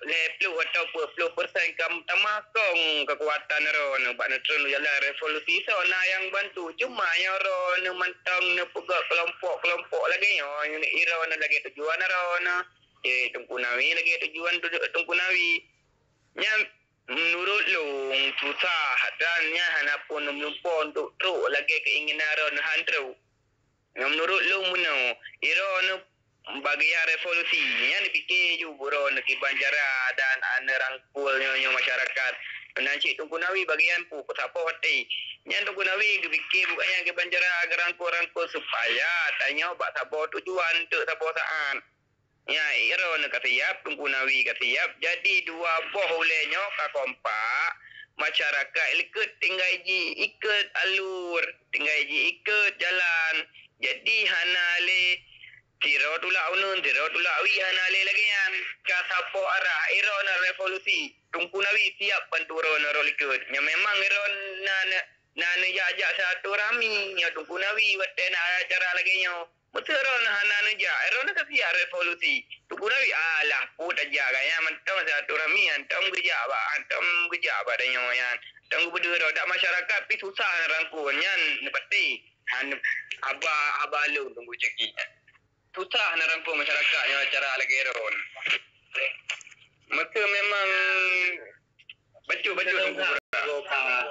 lhèe ploh atawa peuet ploh persen ka meutamah kong keukuatan droeneuh bak neutreun jalan revolusi. Soe na nyang bantu? Cuma nyoe droeneuh mantong neupeugah keulompok-keulompok lagèe nyoe, droeneuh lagèe tujuan droeneuh. Eh, Teungku Nawi lagèe tujuan tu-, Teungku Nawi. Nyan meunurot lôn susah dan nyan hana pun meulumpo untuk trok lagèe keuinginan droeneuh han trok. Nyan meunurot lôn meunoe, droeneuh bagian revolusi. Nyan dipike ju droeneuh kiban cara dan aneuk rangkul nyoe-nyoe masyarakat. Meunan cit Teungku Nawi bagian pu peusapoh até. Nyan Teungku Nawi geupike bukan nyan kiban cara geurangkul-rangkul supaya tanyoe bak saboh tujuan, teuk saboh saát. Nyan, droeneuh ka siap, Teungku Nawi ka siap. Jadi, dua boh ulèe nyoe ka kompak, masyarakat likot tinggai ji ikot alur, tinggai ji ikot jalan. Jadi, hana lé sidroe tulak uneun, sidroe tulak wie, hana lé lagèe nyan. Ka saboh arah, droeneuh revolusi. Teungku Nawi siap bantu droeneuh rot likot. Nyan memang droeneuh na, na, na neujak-jak silaturahmi ngon Teungku Nawi watèe na acara lagèe nyoe. Meuseu droeneuh hana neujak, droeneuh ka siap revolusi. Teungku Nawi, alah, peue tajak, gaya mantong silaturahmi, hantom geujak bak, hantom geujak bak tanyoe nyan. Hantom geupeudeuh droe, dak masyarakat pih susah neurangkul nyan, neupatéh. Han, haba, haba lôn Teungku Jaki nyan. Susah neurangkul masyarakat nyoe cara lagèe droeneuh. Meuseu memang bacut-bacut Teungku Brak.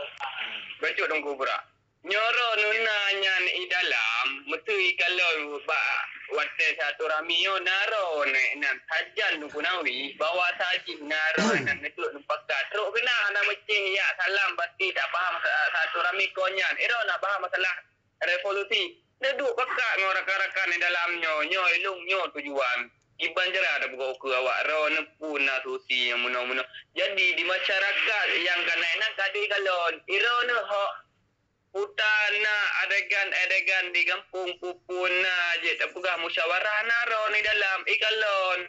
Bacut Teungku Brak. Nyoe droeneuh na nyan i dalam, meuseu i kalon bak watèe silaturahmi nyoe na droeneuh nan sajan Teungku Nawi, bahwa sajih na droeneuh nan neuduek neupakat. Trok keunan hana meucéh jak salam pasti dak paham sa-, silaturahmi kon nyan. Droeneuh na paham masalah revolusi. Neuduek pakat ngon rakan-rakan di dalam nyoe, nyoe ilong nyoe tujuan. Kiban cara tapeugah ukeue awak droeneuh pun na solusi nyang meunoe-meunoe. Jadi di masyarakat nyang ka na inan ka di kalon, droeneuh hok Puta na adegan-adegan di gampông pupun na jeuet tapeugah musyawarah na droeneuh dalam ikalon.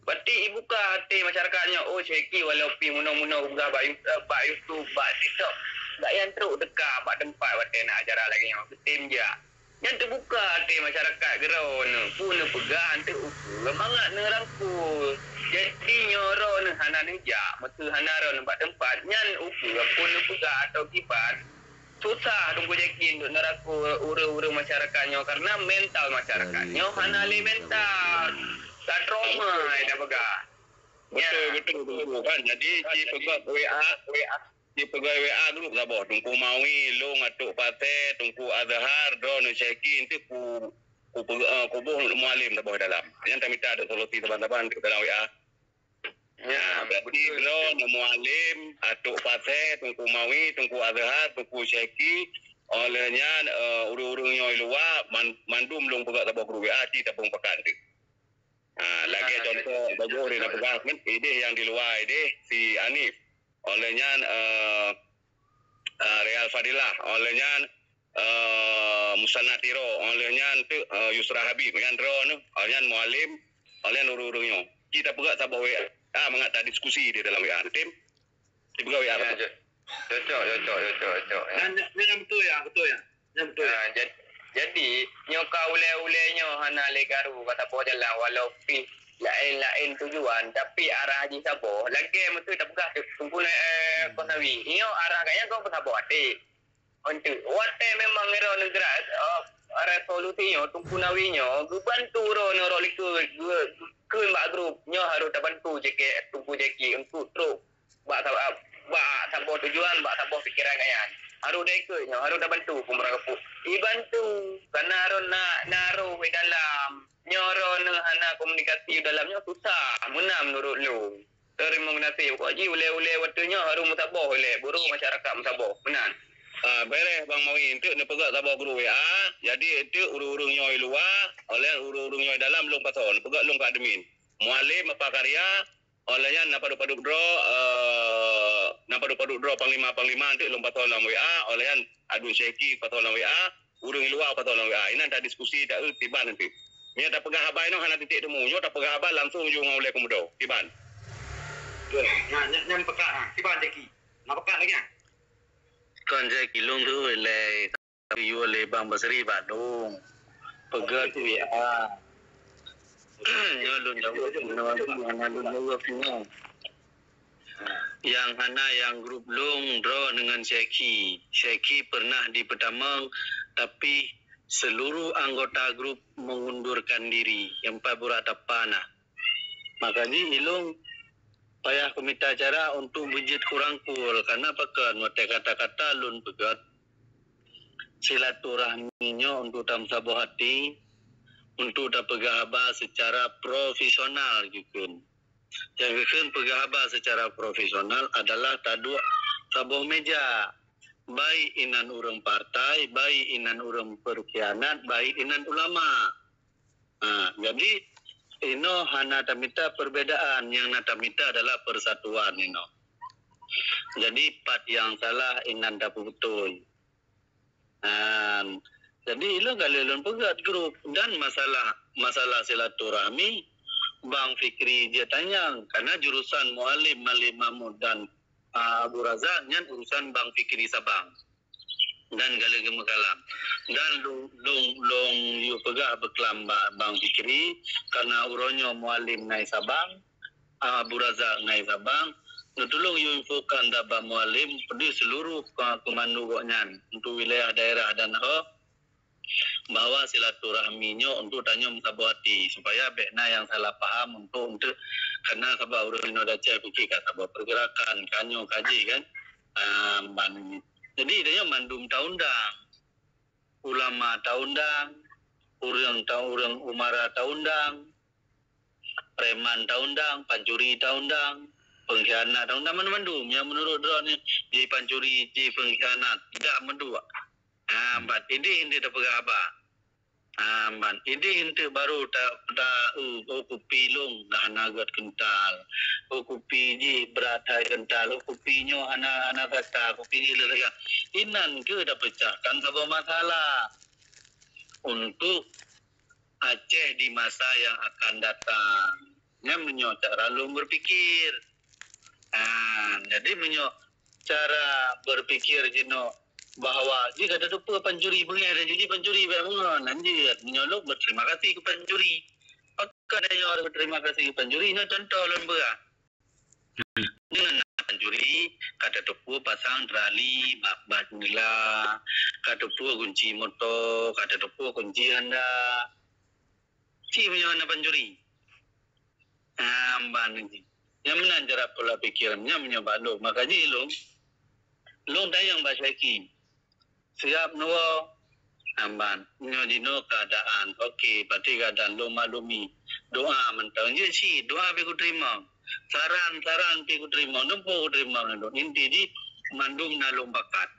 Berarti ibuka até masyarakat nyoe, oh, Syeki walau pi meunoe-meunoe peugah bak You-, bak YouTube, bak TikTok. Dak yan trok teuka bak teumpat watèe na acara lagèe nyoe, geutem jak. Nyan teubuka até masyarakat droeneuh, pun neupeugah, eunteuk ukeue mangat neurangkul. Jadi nyoe droeneuh hana neujak, meuseu hana droeneuh bak teumpat, nyan ukeue pun neupeugah atau kiban. Susah Teungku Jaki untuk neurangkul ureueng-ureueng masyarakat nyoe, karena mental masyarakat nyoe hana lé mental. Ka trauma dah peugah. Betul, betul, betul, kan. Jadi, ci peugah W A, W A, ci peugah W A grup saboh. Teungku Mawi, Long, Atok Pasé, Teungku Azhar, droeneuh Syeki, eunteuk ku, ku pe-, eh, ku boh Mualem saboh dalam. Nyan tamita solusi saban-saban dalam W A. Ya, berarti betul. Droeneuh Mualem, Atok Pasé, Teungku Mawi, Teungku Azhar, Teungku Syeki, oleh nyan, eh, ureueng-ureueng nyoe luwa, man-, mandum lôn peugah saboh grup W A, ci tapeupakat tu. Ha, lagèe contoh, bagoe ureueng na peugah kan, ideh nyang di luwa ideh, si Hanif. Oleh nyan, eh, eh, Real Fadilah. Oleh nyan, eh, Musanna Tiro. Oleh nyan tu, eh, Yusra Habib. Nyan droeneuh. Oleh nyan Mualem. Oleh nyan ureueng-ureueng nyoe. Ci tapeugah saboh W A mangat tadiskusi di dalam W A. Tem? Dipeugah W A. Ya, cocok, cocok, cocok, cocok, ya. Nyan, nyan, nyan beutôi, ya, beutôi, ya. Nyan beutôi, ya. Ah, jad-, jadi, nyoe ka ulèe-ulèe nyoe hana lé karu ka saboh jalan, walau pih laén-laén tujuan, tapi arah jih saboh. Lagèe meuseu tapeugah Teungku Na-, eh, Konawi. Nyoe arah gaya kong peusaboh até. Untuk watèe memang droeneuh gerak, eh, revolusi nyoe, Teungku Nawi nyoe, geubantu droeneuh rot likot, geu-, geukheun bak grup. Nyoe harôh tabantu Jaki, Teungku Jaki, untuk trok bak sa-, bak saboh tujuan, bak saboh pikeran gaya nyan. Harôh taikot nyoe, harôh tabantu peumurah geupeue. Ibantu, karena droeneuh na, na roh di dalam. Nyoe droeneuh hana komunikasi di dalam nyoe susah, meunan meunurot lôn. Teurimong geunaséh, pokok jih ulèe-ulèe watèe nyoe harôh meusaboh ulèe, buruh masyarakat meusaboh. Meunan. Ah, beureh Bang Mawi, eunteuk neupeugah saboh grup W A, jadi eunteuk ureueng-ureueng nyoe luwa, oleh ureueng-ureueng nyoe dalam lôn pasoe, neupeugah lôn keu admin. Mualem Apa Karya, oleh nyan na padub-padub droe, eh, na padub-padub droe panglima-panglima eunteuk lôn pasoe lam W A, oleh nyan Adun Syeki pasoe lam W A, ureueng luwa pasoe lam W A. Inan tadiskusi taeu tiban eunteuk. Meunyo tapeugah haba inoe hana titik temu, nyoe tapeugah haba langsung ju ngon ulèe keumudo. Tiban. Betul. Nyan, nyan, nyan peugah, ha. Tiban Jaki. Na peugah lagèe nyan. Kon Jaki lôn tu lé Yue lé Bang Basri bak dong. Peugah tu ya. Nyoe lôn jaweueb, nyoe hana lôn jaweueb nyoe. Nyang hana nyang grup lôn droe deungon Syekhi. Syekhi pernah dipeutamong, tapi seluruh anggota grup mengundurkan diri. Nyang pat burak tapa na. Maka jih ilôn payah kumita cara untuk beujeuet kurangkul, karena pakon watée kata-kata lôn peugét silaturahmi nyoe untuk tameusaboh até, untuk tapeugah haba secara profesional geukheun. Nyang geukheun peugah haba secara profesional adalah taduek saboh meja, baik inan ureuëng partai, baik inan ureuëng peurkhianat, baik inan ulama. Ha, jadi inoe hana tamita perbedaan, nyang na tamita adalah persatuan inoe. Jadi pat nyang salah inan tapeubeutôi. Nah, jadi ilôn ka lheueh lôn peugét grup dan masalah masalah silaturahmi Bang Fikri jeuet tanyong, karena jurusan Mualem Malik Mahmud dan, ah, Abu Razak nyan urusan Bang Fikri Sabang. Dan ka lheueh geumeukalam. Dan lôn lôn lôn yue peugah beuklam bak Bang Fikri, karena uroe nyoe Mualem nai Sabang, Abu Razak ngai Sabang, neutulông yue infokan bak Mualem peudeuh seluruh keumandu gobnyan untuk wilayah daerah dan ho bahwa silaturahmi nyoe untuk tanyoe meusaboh até supaya bék na nyang salah paham untuk untuk karena sabab ureuëng inoe Aceh pike ka saboh pergerakan, ka nyoe ka jih kan. Ah, ban. Jadi tanyoe mandum ta-undang. Ulama ta-undang, ureuëng ta ureuëng umara ta-undang, preman ta-undang, pancuri ta-undang, pengkhianat ta-undang, mandum-mandum nyang meunurot droeneuh jih pancuri, jih pengkhianat, tidak meuduek. Ha, ban idéh eunteuk tapeugah haba. Ha, ban idéh eunteuk baru ta ta oh, oh kupi lôn dah hana gét keuntal. Oh kupi jih brat hai keuntal. Oh kupi nyoe hana hana gata, kupi jih lé lagak. Inan keuh tapeucahkan saboh masalah untuk Aceh di masa yang akan datang. Nyan meunyoe cara lôn berpikir. Ha, jadi meunyoe cara berpikir jinoe bahwa jika ada dupa pancuri beungéh dan jadi pancuri banyak mengon, lanjut meunyoe lôn berterima kasih ke pancuri. Pakon nyoe harus berterima kasih ke pancuri? Nyoe contoh lôn peugah. Dengan pancuri, ka tateupeue pasang trali bak, bak jendela, ka tateupeue kunci moto, ka tateupeue kunci handa. Cit meunyoe hana pancuri. Amban jih. Nyang meunan cara pola pikir nyan meunyoe bak lôn. Maka jih lôn, lôn tanyong bak Syekhi. Siap neuwoe? Amban. Nyoe jinoe keadaan. Oke, berarti keadaan lôn maklumi. Doa mantong. Jeuet cit, doa pih kuteurimong. Saran-saran pih kuteurimong. Dumpeue kuteurimong lôn. Inti jih mandum na lôn pakat.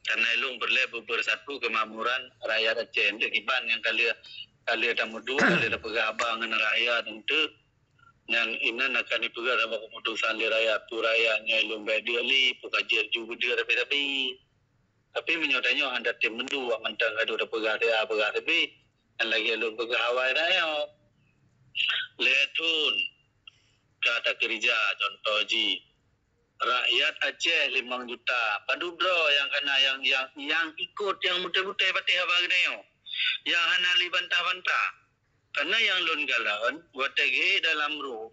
Karena lôn peureulée beubersatu keumakmuran rakyat Aceh. Eunteuk kiban nyang ka lheueh, ka lheueh tameuduek, ka lheueh tapeugah haba ngon rakyat eunteuk nyang inan akan dipeugah dalam keputusan lé rakyat. Peue rakyat nyoe lôn bék deuk lé, peue ka jeuet ju beudeuek tapi-tapi. Tapi meunyoe tanyoe hana tem meuduek mantong ka duek tapeugah siat peugah sabe, nyan lagée lôn peugah awai tanyoe. Lhée thon ka takeurija, contoh jih, rakyat Aceh limong juta, padub droe nyang kana nyang, nyang, nyang ikot nyang mutée-mutée patéh haba geutanyoe, nyang hana lé bantah-bantah. Karena nyang lôn kalon, watée geuék dalam rum,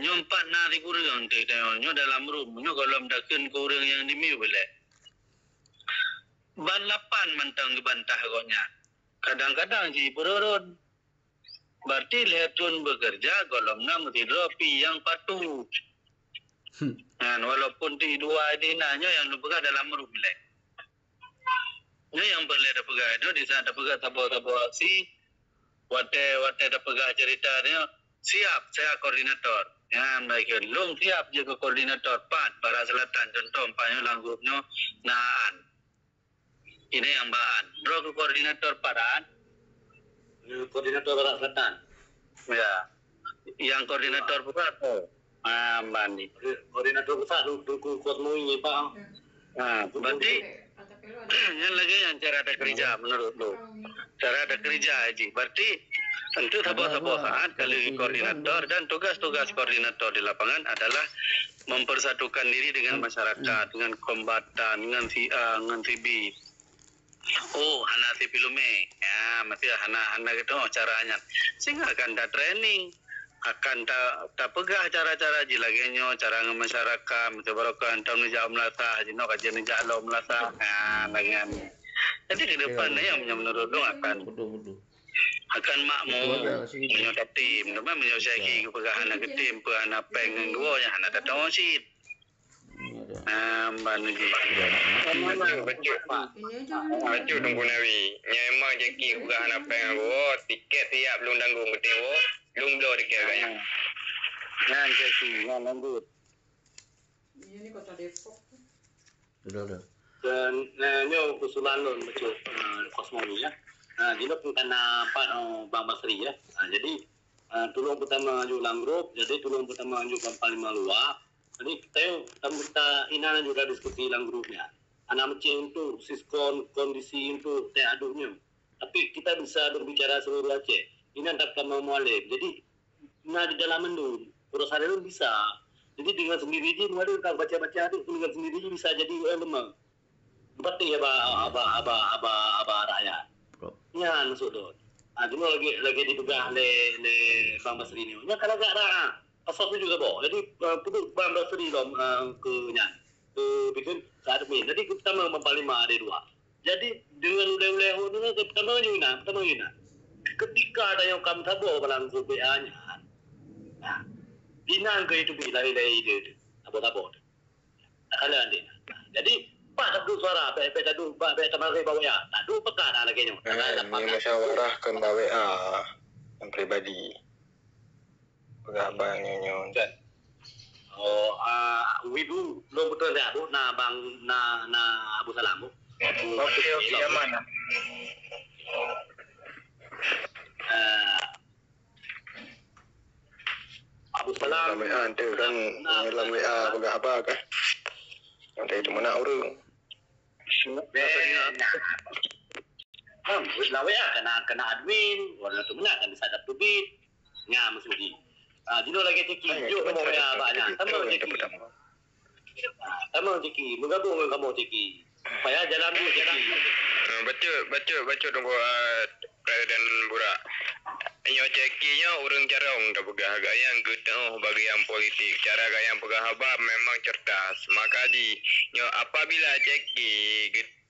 nyoe pat na sikureueng teuh tanyoe, nyoe dalam rum, nyoe gohlom takheun keu ureueng nyang di mié ulée. Ban lapan mantong geubantah gobnyan. Kadang-kadang jipeururot. Berarti lhée thon beukeureuja gohlom na meusidroe pi nyang patuh. Hmm. Nyan, walaupun ti dua di na nyoe nyang lôn peugah dalam rum lé. Nyoe nyang peureulée tapeugah nyoe di saat tapeugah saboh-saboh aksi, watée, watée tapeugah cerita nyoe, siap, saya koordinator. Nyan baikkan. Lôn siap jeuet keu koordinator pat Barat Selatan, contoh, umpamanya lam grup nyoe na Aan. Ini nyang ba Aan. Droe keu koordinator pat Aan? Koordinator Barat Selatan. Ya. Nyang koordinator pusat tu. Ah, Bani. Koordinator pusat tu, Teungku Kosmoi, Pak. Ah, berarti nyan lagée nyan cara takeurija meunurot lôn. Cara takeurija jih. Berarti eunteuk saboh-saboh saat ka lheueh koordinator dan tugas-tugas koordinator di lapangan adalah mempersatukan diri dengan masyarakat, dengan kombatan, dengan si A, dengan si B. Oh, hana si Pilume. Ya, Nah, meusti hana, hana geutanyoe cara nyan. Sehingga akan ta training, akan ta, tapeugah cara-cara jih lagée nyoe, cara ngon masyarakat, meusti barokon hantom neujak u meulasah, jinoe ka jeuet neujak lom meulasah. Ha, lagée nyan. Jadi ke depan nyang meunurot lôn akan, akan makmu meunyoe tatem, teuma meunyoe syedara geupeugah hana geutem, peue hana péng ngon geuwoe, nyan hana tateupeue cit. Nyan dah. Ah, ban uji. Nyan dah. Bacut, Pak. Bacut Teungku Nawi. Nyan memang jaki peugah hana péng aku. Oh, tiket siap lôn tanggong geutanyoe. Lôn bloe tiket agaknya. Nyan jaki, nyan lanjut. Ini kota Depok. Sudah, sudah. Dan, eh, nyoe usulan lôn bacut, eh, Kosmomi, ya. Ah, jinoe pun kana pat, oh, Bang Basri, ya. Ah, jadi, ah, tulông peutama aju lam grup, jadi tulông peutama aju Bang Panglima Luwak. Jadi, kita, kita, kita inan juga diskusi lam grup nyan. Hana meucéh untuk siskon kondisi untuk teuh adoe nyoe. Tapi kita bisa berbicara seluruh Aceh. Inan daftar Mualem. Jadi, na di dalam mandum. Urusan lain bisa. Jadi, dengan sendiri jih, Mualem ka baca-baca tu, dengan sendiri jih bisa jadi ulama. Berarti haba, haba, haba, haba, haba rakyat. Nyan maksud tu. Ha, cuma lagi, lagi dipeugah lé, lé Bang Basri ni. Nyan kalau agak dah, ha. Pasal tu juga bawa. Jadi, uh, puduk Bang Basri lom, uh, ke nyan. Ke bikin ke admin. Jadi, kita memang panglima ada dua. Jadi, dengan uleh-uleh hok tu, pertama nyoe nah, pertama nyoe nah. Ketika ada yang kamu sabar barang grup W A nyan, nah, inan ke itu bi lain-lain ide tu, sabar-sabar tu. Nah, kalau nanti, nah, jadi, pak satu suara, baik-baik satu, baik-baik sama saya bawa ya. Tak dua pekan dah lagi nyoe. Eh, ini musyawarah ke Mbak W A yang pribadi. Peugah abang nyoe nyoe. Oh, ah, Wibu, lôn beutôi dah, Bu, na Bang, na, na Abu Salam, Bu. Okey, okey, aman. Ah, Abu Salam. Dalam W A tu kan, na, dalam W A peugah haba kan. Ada itu mana urang. Beh, nah. Hmm, terus lah W A kena, kena admin, orang tu mana kan bisa dapat duit. Nya maksud jih. Ah, jinoe lagée ceki, jok kamoe W A bak nyan. Tamong ceki. Ah, tamong ceki, meugabong ngon kamoe ceki. Supaya jalan tu ceki. Ah, bacut, bacut, bacut tunggu, ah, Raden Burak. Nyoe ceki nyoe ureuëng carông tapeugah, gayang geutanyoe bagian politik. Cara gayang peugah haba memang cerdas. Maka jih, nyoe apabila ceki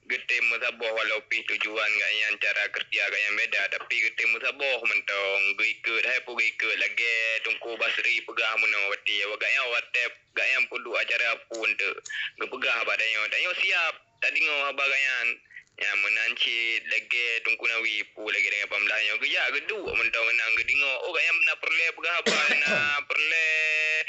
geutem meusaboh walau pih tujuan gobnyan cara kerja gobnyan beda, tapi geutem meusaboh mantong, geuikot hai peue geuikot lagée Teungku Basri peugah meunoe, berarti awak gobnyan watée gobnyan peuduek acara peue teuk geupeugah bak tanyoe, tanyoe siab tadeungoe haba gobnyan. Nyan meunan cit lagée Teungku Nawi peue lagée dengan pamdah nyoe geujak geuduek mantong keunan geudeungoe, oh gobnyan na peureulée peugah haba, na peureulée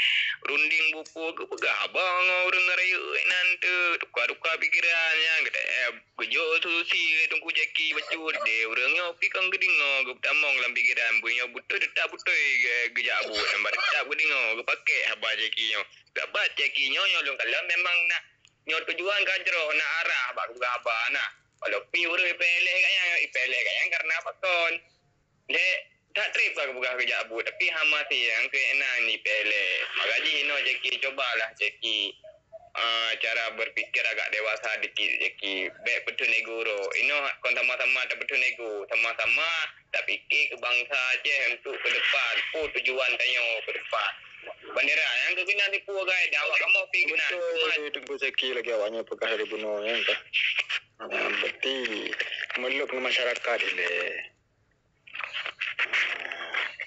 runding buku geupeugah haba ngon ureuëng rayeuk nan teuk tuka-tuka pikeran nyan geutem. Geujok solusi lé Teungku Jaki bacut deh ureuëng nyoe pi kon geudeungoe geupeutamong lam pikeran beuh nyoe beutôi teutap beutôi ge-, geujak buet nyan teutap geudeungoe geupakek haba Jaki nyoe. Geubat Jaki nyoe nyoe lôn kalon memang na nyoe tujuan ka jroh na arah bak geupeugah haba na. Walau pi ureuëng ipeuéléh gobnyan, ipeuéléh gobnyan karena pakon. Lé that treb ka geupeugah geujak buet, tapi hama siang keu enang ni pih lé. Maka jih inoe Jaki, cobalah Jaki, ah, cara berpikir agak dewasa dikit Jaki. Bék peutheun ego ro. Inoe kon sama-sama tapeutheun ego, sama-sama tapike keu bansa Aceh untuk ke depan. Peue tujuan tanyoe ke depan? Bandera nyang keu keunan tipu agak dah awak kamoe pi keunan. Beutôi, Teungku Jaki lagée awak nyoe peugah di bunoe nyan ka. Ah, berarti meuleueb ngon masyarakat ilée.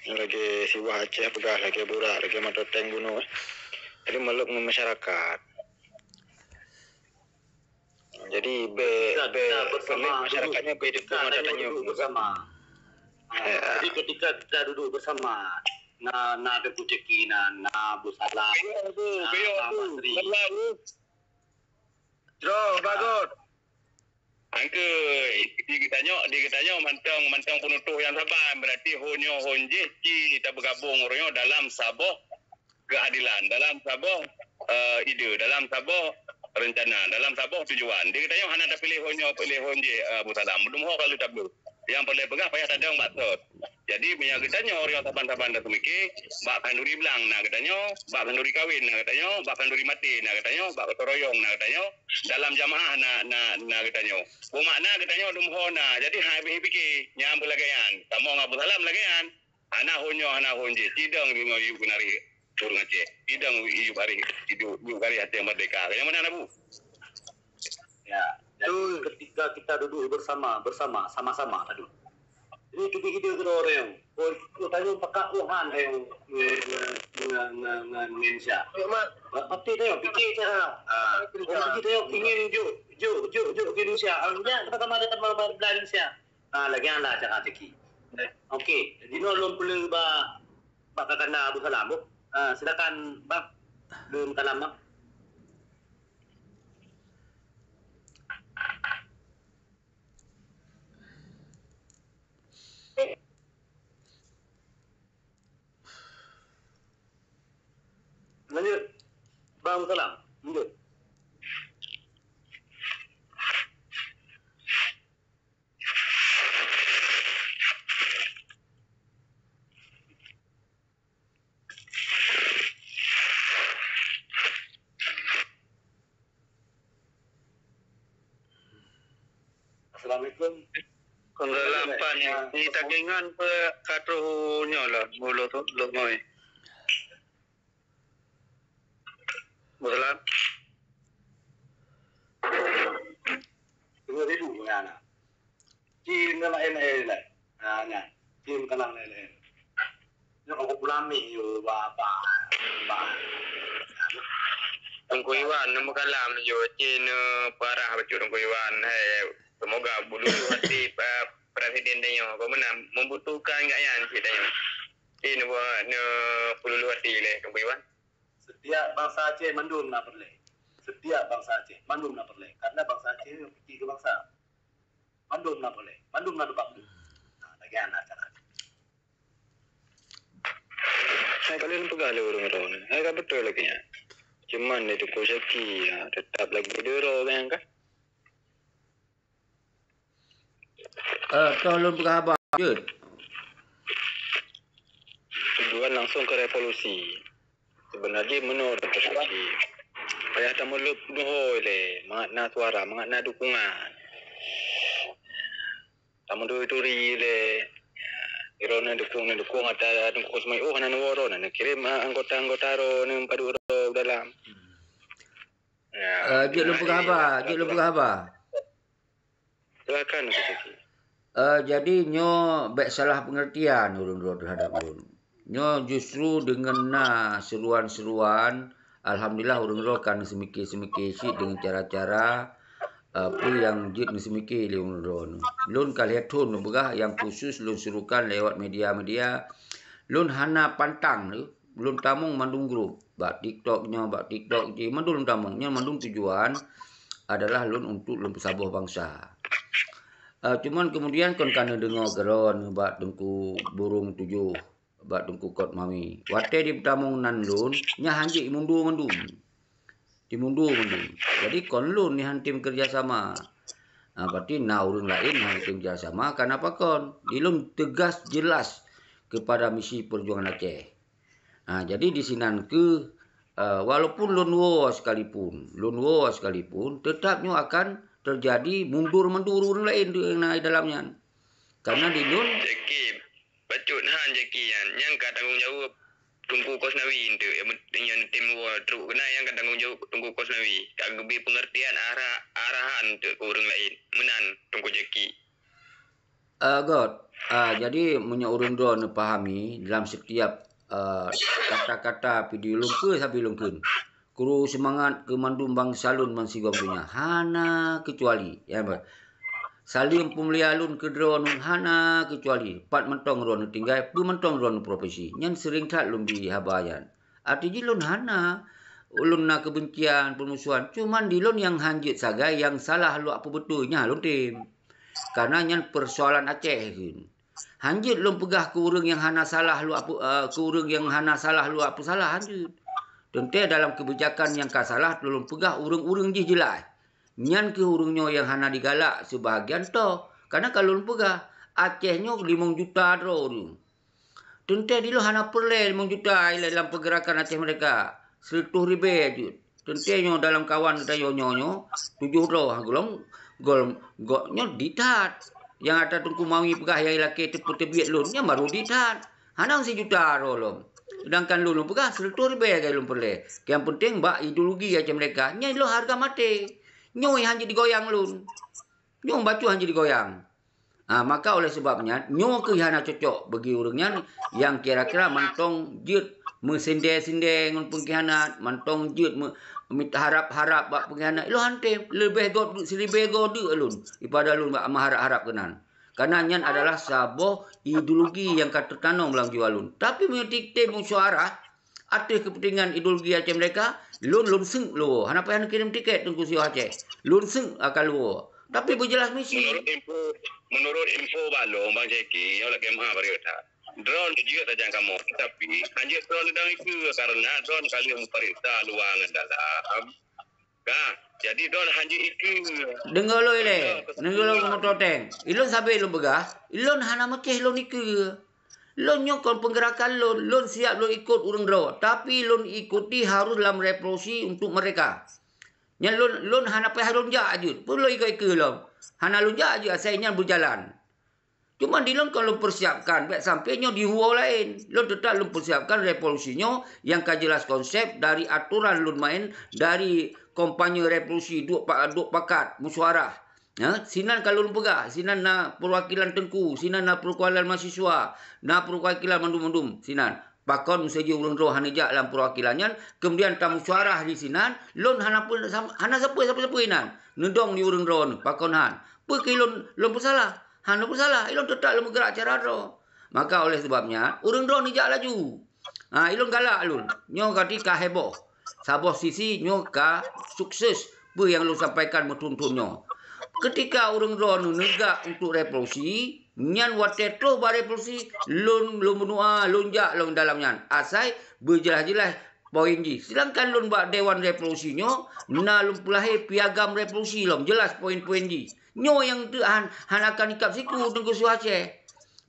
Lagée siwah Aceh peugah, lagée burak, lagée mata teng bunoe, eh. Jadi meuleueb ngon masyarakat. Jadi be, be, peuleueb masyarakat nyan be dukung ata tanyoe. Jadi ketika kita duduk bersama, na, na Teungku Jaki, na, na Abu Salam, na Basri. Jroh, bagot. Angkeue, di geutanyoe, di geutanyoe mantong, mantong peunutôh nyang saban, berarti ho nyoe ho jih ci tabeugabong uroe nyoe dalam saboh keuadilan, dalam saboh, eh, ide, dalam saboh reuncana, dalam saboh tujuan. Di geutanyoe hana tapiléh ho nyoe, piléh ho jih, eh, Abu Salam. Meudum ho ka lheueh tabloe. Nyang peureulée peugah payah tadong bak sot. Jadi, meunyoe geutanyoe ureuëng saban-saban taseumiké, bak khanduri blang na geutanyoe, bak khanduri kawin na geutanyoe, bak khanduri maté na geutanyoe, bak gotong royong na geutanyoe, dalam jamaah na, na, na geutanyoe. Beumakna geutanyoe lom ho na. Jadi, hai beuhe pike, nyang beulagée nyan. Kamoe ngon Abdul Salam lagée nyan. Hana hon nyoe, hana hon jih. Sidang ringoe yub keunarik ureuëng Aceh. Sidang yub arih, yub, yub arih até merdeka. Nyang mana, Abu? Ya, jadi ketika kita duduk bersama, bersama, sama-sama tadi. Ini kita, kita kena orang. Oh, kita tanya pakat Tuhan yang nge-, nge-, nge-, nge-, nge-, nge-, Indonesia. Berarti dia fikir cara. Ah, berarti dia ingin juk, juk, juk, juk ke Indonesia. Ah, dia kata sama ada teman Indonesia. Ah, lagi anda cara tiki. Okey, jadi no lom perlu ba, ba kakanda Abu Salam, bu. Ah, silakan, Bang. Belum kalam, Bang. Lanjut. Bang Salam, lanjut. Assalamualaikum. Kon dalam pan ni, ah, ni takengan pe ka troh nyoe lah, mulo tu, lok moi. Betulan. Dua ribu ya, nah. Cim lain-lain lah. Nah, nya. Cim kalang lain-lain. Nyoe ka pulami yo, ba, ba, ba. Teungku Iwan, nemu kalam yo, cina parah bacut Teungku Iwan. Hai, semoga bulu hati, eh, presiden tanyoe. Kau mana membutuhkan gak yan cik tanyoe. Cina buat ne pelulu hati leh Teungku Iwan. Setiap bangsa Aceh mandum na peureulée. Setiap bangsa Aceh mandum na peureulée. Karena bangsa Aceh piti keu bangsa. Mandum na peureulée. Mandum na teumpat duduk. Nah, lagi anak cara. Hai kalian peugah lé ureuëng droe. Hai ka beutôi lagée nyan. Cuman di Teungku Zaki, ya, tetap lagi dero kan, kan? Eh, toh lôn peugah haba jeuet. Tujuan langsung ke revolusi. Sebenarnya menurut revolusi. Payah tameuleup neuhôi lé, mangat na suara, mangat na dukungan. Tameuturi-turi lé. Droeneuh dukung, neuh dukung ata dukung seumai, oh, hana neuwoe droeneuh, neukirém, ah, anggota-anggota droeneuh padub droe dalam. Ya, eh, jeuet lôn peugah haba, jeuet lôn peugah haba. Silakan, Teungku Zaki. Eh, jadi nyoe bék salah pengertian ureuëng droe terhadap lôn. Nyoe justru deungon na seruan-seruan, alhamdulillah ureuëng droe ka neuseumiké-seumiké cit deungon cara-cara, eh, peue nyang jeuet neuseumiké lé ureuëng droe nyoe. Lôn ka lhée thon lôn peugah nyang khusus lôn serukan lewat media-media. Lôn hana pantang lé. Lôn tamong mandum grup, bak TikTok nyoe, bak TikTok jih, mandum lôn tamong. Nyan mandum tujuan adalah lôn untuk lôn peusaboh bansa. Eh, cuman kemudian kon ka neudeungoe keudroe nibak Teungku Burung Tujoh, bak Teungku Kot Mawi. Watée jipeutamong nan lôn, nyan hanjeuet mundur mandum. Dimundur mandum. Jadi kon lôn nyan han tem kerja sama. Ha, berarti na ureuëng laén han tem kerja sama, kenapa kon? Di lôn tegas jelas kepada misi perjuangan Aceh. Ha, jadi di sinan keuh, eh, walaupun lôn woe sekalipun, lôn woe sekalipun, tetap nyoe akan terjadi mundur mandum ureuëng laén di, na di dalam nyan. Karena di lôn Jaki, bacut han Jaki nyan, nyang ka tanggong jaweueb Teungku Kosnawi enteuk, nyang tem woe trok keunan nyang ka tanggong jaweueb Teungku Kosnawi, ka geubri pengertian arah, arahan enteuk keu ureuëng laén. Meunan Teungku Jaki. Ah, göt. Ah, jadi meunyoe ureuëng droe neupahami dalam setiap, ah, kata-kata video lôn peue sabe lôn kheun. Kru seumangat keu mandum bansa lôn bansigom donya, hana keucuali. Ya, ba. Saleuem peumulia lôn keu droeneuh hana keucuali. Pat mantong droeneuh tinggai, peue mantong droeneuh profesi. Nyan seuring that lôn bri haba nyan. Arti jih lôn hana, lôn na keubencian, peumusuhan. Cuman di lôn nyang han jeuet sagai nyang salah luwak peubeutôi nyan lôn tem. Karena nyan peusoalan Aceh kheun. Han jeuet lôn peugah keu ureuëng nyang hana salah luwak peu-, eh, keu ureuëng nyang hana salah luwak peusalah, han jeuet. Teuntée dalam keubijakan nyang ka salah lôn peugah ureuëng-ureuëng jih jeulaih. Nyan keuh ureuëng nyoe nyang hana jigalak seubahagian toh. Karena ka lôn peugah, Aceh nyoe limong juta droe ureuëng. Teuntée di lôn hana peureulée limong juta ilée lam peugerakan Aceh Merdeka. Seratus ribée jeuet. Teuntée nyoe dalam kawan geutanyoe nyoe, nyoe tujoh droe, ha, golom, golom, gok nyoe dit that. Nyang ata Teungku Mawi peugah nyang ilakée teupeuteubiet lôn, nyan barô dit that. Hana sijuta droe lom. Sedangkan lôn, lôn peugah seratus ribée lagée lôn peureulée. Nyang penting bak ideologi Aceh Merdeka, nyan lôn hareuga maté. Nyoe han jeuet digoyang lôn. Nyoe bacut han jeuet digoyang. Ha, maka oleh sebab nyan, nyoe keuh hana cocok bagi ureuëng nyan nyang kira-kira mantong jeuet meusindée-sindée ngon peungkhianat, mantong jeuet me-, mit-, harab-harab bak peungkhianat. Ilôn han tem, leubeh gob, siribée gob deuk lôn, daripada lôn bak meuharab-harab keunan. Karena nyan adalah saboh ideologi nyang ka teutanom lam jiwa lôn. Tapi meunyoe tieb-tieb musyawarah, ateueh keupeuntengan ideologi Aceh Merdeka, lôn, lôn seuk lôn. Hana payah neukirém tiket Teungku Seuha Aceh. Lôn seuk akan lôn. Tapi beujeulaih misi. Menurut info, menurut info bak lôn, Bang Syeki, nyoe lagée meuha bareu that. Droeneuh jeuet tajang kamoe, tapi han jeuet droeneuh dang ikeue karena droeneuh ka lheueh meupareksa luwa ngon dalam. Ka, jadi droeneuh han jeuet ikeue. Deungoe lôn ilée, deungoe lôn meutoe teng. Ilôn sabe lôn peugah, ilôn hana meucéh lôn ikeue. Lôn nyoe kon peugerakan lôn, lôn siap lôn ikot ureuëng droe, tapi lôn ikuti harôh lam revolusi untuk mereka. Nyan lôn, lôn hana payah lôn jak jeuet, peue lôn ikot ikeue lom. Hana lôn jak jeuet asai nyan beujalan. Cuma di lôn kon lôn peusiapkan, bék sampoe nyoe di huo laén. Lôn teutap lôn peusiapkan revolusi nyoe nyang ka jeulaih konsep dari atoran lôn maén dari kampanye revolusi duek pa-, duek pakat, musyawarah. Ha, sinan ka lôn peugah, sinan na peuwakilan teungku, sinan na peuwakilan mahasiswa, na peuwakilan mandum-mandum sinan. Pakon meuseuji ureuëng droe hana jak lam peuwakilan nyan, kemudian tamusyawarah di sinan, lôn hana pun sam-, hana sapeue, sapeue-sapeue inan. Neudong di ureuëng droe nyoe, pakon han. Peue keu lôn, lôn peusalah? Hana peusalah, ilôn teutap lôn meugerak cara droe. Maka oleh sebab nyan, ureuëng droe neujak laju. Ha, ilôn galak lôn. Nyoe gaki ka heboh. Saboh sisi nyoe ka sukses peue nyang lôn sampaikan meuthon-thon nyoe. Keutika ureuëng droeneuh neugak untuk revolusi, nyan watée troh bak revolusi, lôn, lôn meudoa, lôn jak lom dalam nyan. Asai beujeulaih-jeulaih poin jih. Sedangkan lôn bak Dewan Revolusi nyoe, na lôn peulahé piagam revolusi lom, jeulaih poin-poin jih. Nyoe nyang teuk han, han akan ikab siku Teungku Seuha Aceh.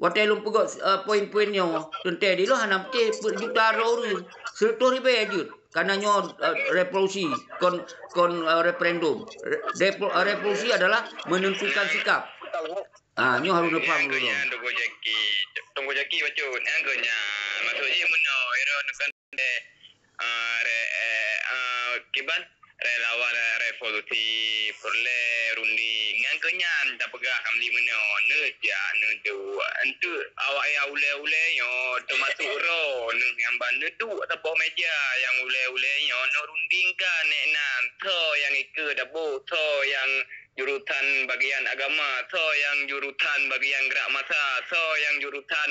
Watée lôn peugét, eh, poin-poin nyoe, teuntée di lôn hana meucéh peuet juta droe ureuëng, seratus ribée jeuet. Karena nyoe, eh, revolusi, kon, kon, eh, referendum. Re-, revo-, eh, revolusi adalah menentukan sikap. Ah, nyoe harôh neupaham dulu. Nyang keu nyan, Teungku Jaki. Teungku Jaki bacut. Nyang keu nyan, maksud jih meunoe, ira neukan deh, ah, re-, eh, ah, kiban relawan revolusi, peureulée runding. Nyang keu nyan tapeugah Hamdi meunoe, neujak, neuduek. Enteuk awak nyang ulée-ulée nyoe, teumasuk droeneuh nyang ban neuduek saboh meja nyang ulée-ulée nyoe, neurundingkan, eh, nan, soe nyang ikeue daboh, soe nyang jurusan bagian agama, soe nyang jurusan bagian gerak masa, soe nyang jurusan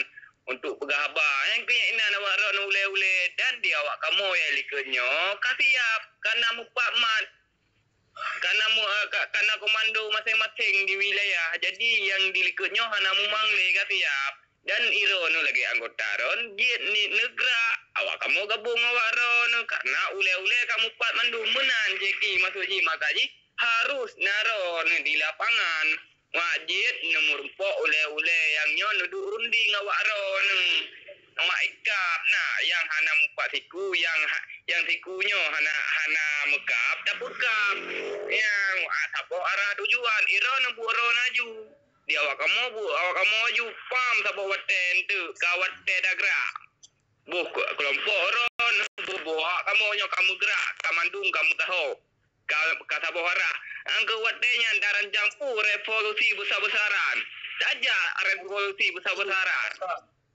untuk peugah haba. Nyang keu nyan inan awak droeneuh ulée-ulée dan di awak kamoe nyang likot nyoe ka siap, ka na mupat mat, ka na mu-, eh, ka, ka na komando maséng-maséng di wilayah. Jadi nyang di likot nyoe hana mumang lé, ka siap. Dan droeneuh lagée anggota droen jeuet ni neugrak, awak kamoe gabong awak droeneuh karena ulée-ulée ka mupat mandum meunan Jaki maksud jih maka jih harôh na droeneuh di lapangan. Wak jeuet neumeurumpok ulée-ulée nyang nyoe neuduek runding awak droeneuh. Wak ikab na nyang hana mupat siku, nyang ha-, nyang siku nyoe hana, hana meukab, tapeukab. Nyang wak saboh arah tujuan, droeneuh buet droeneuh aju. Di awak kamoe buet, awak kamoe aju pam saboh watée enteuk ka watée dagrak. Boh ke-, keulompok droeneuh, boh, boh awak kamoe nyoe ka meugrak, ka mandum ka meusaho. Ka, ka saboh arah. Nyang keu watée nyan taranjang peue revolusi besar-besaran. Tajak revolusi besar-besaran.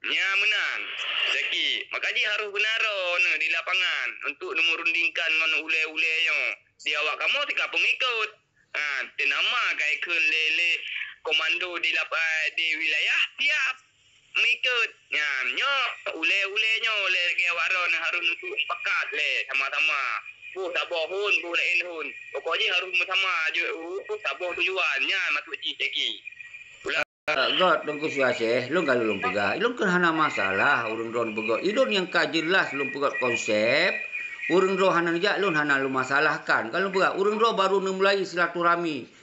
Nya meunan. Jaki, maka jih harôh beuna droeneuh di lapangan untuk neumurundingkan ngon ulée-ulée nyoe. Di awak kamoe sika peungikot. Ha, teunama ka ikheun lé, lé komando di lap-, eh, di wilayah siap meuikot. Nyan, nyoe ulée-ulée nyoe lé lagée awak droeneuh harôh neuduek pakat lé sama-sama. Boh saboh hon, boh laén hon. Pokok jih harôh beusama jeuet u, boh saboh tujuan. Nyan maksud jih Jaki. Eh, göt Teungku Seuha Aceh, lôn ka lôn peugah, ilôn kheun hana masalah ureuëng droeneuh peugét. Ilôn nyang ka jeulaih lôn peugét konsep, ureuëng droe hana neujak, lôn hana lôn masalahkan. Ka lôn peugah, ureuëng droe barô neumulai silaturahmi,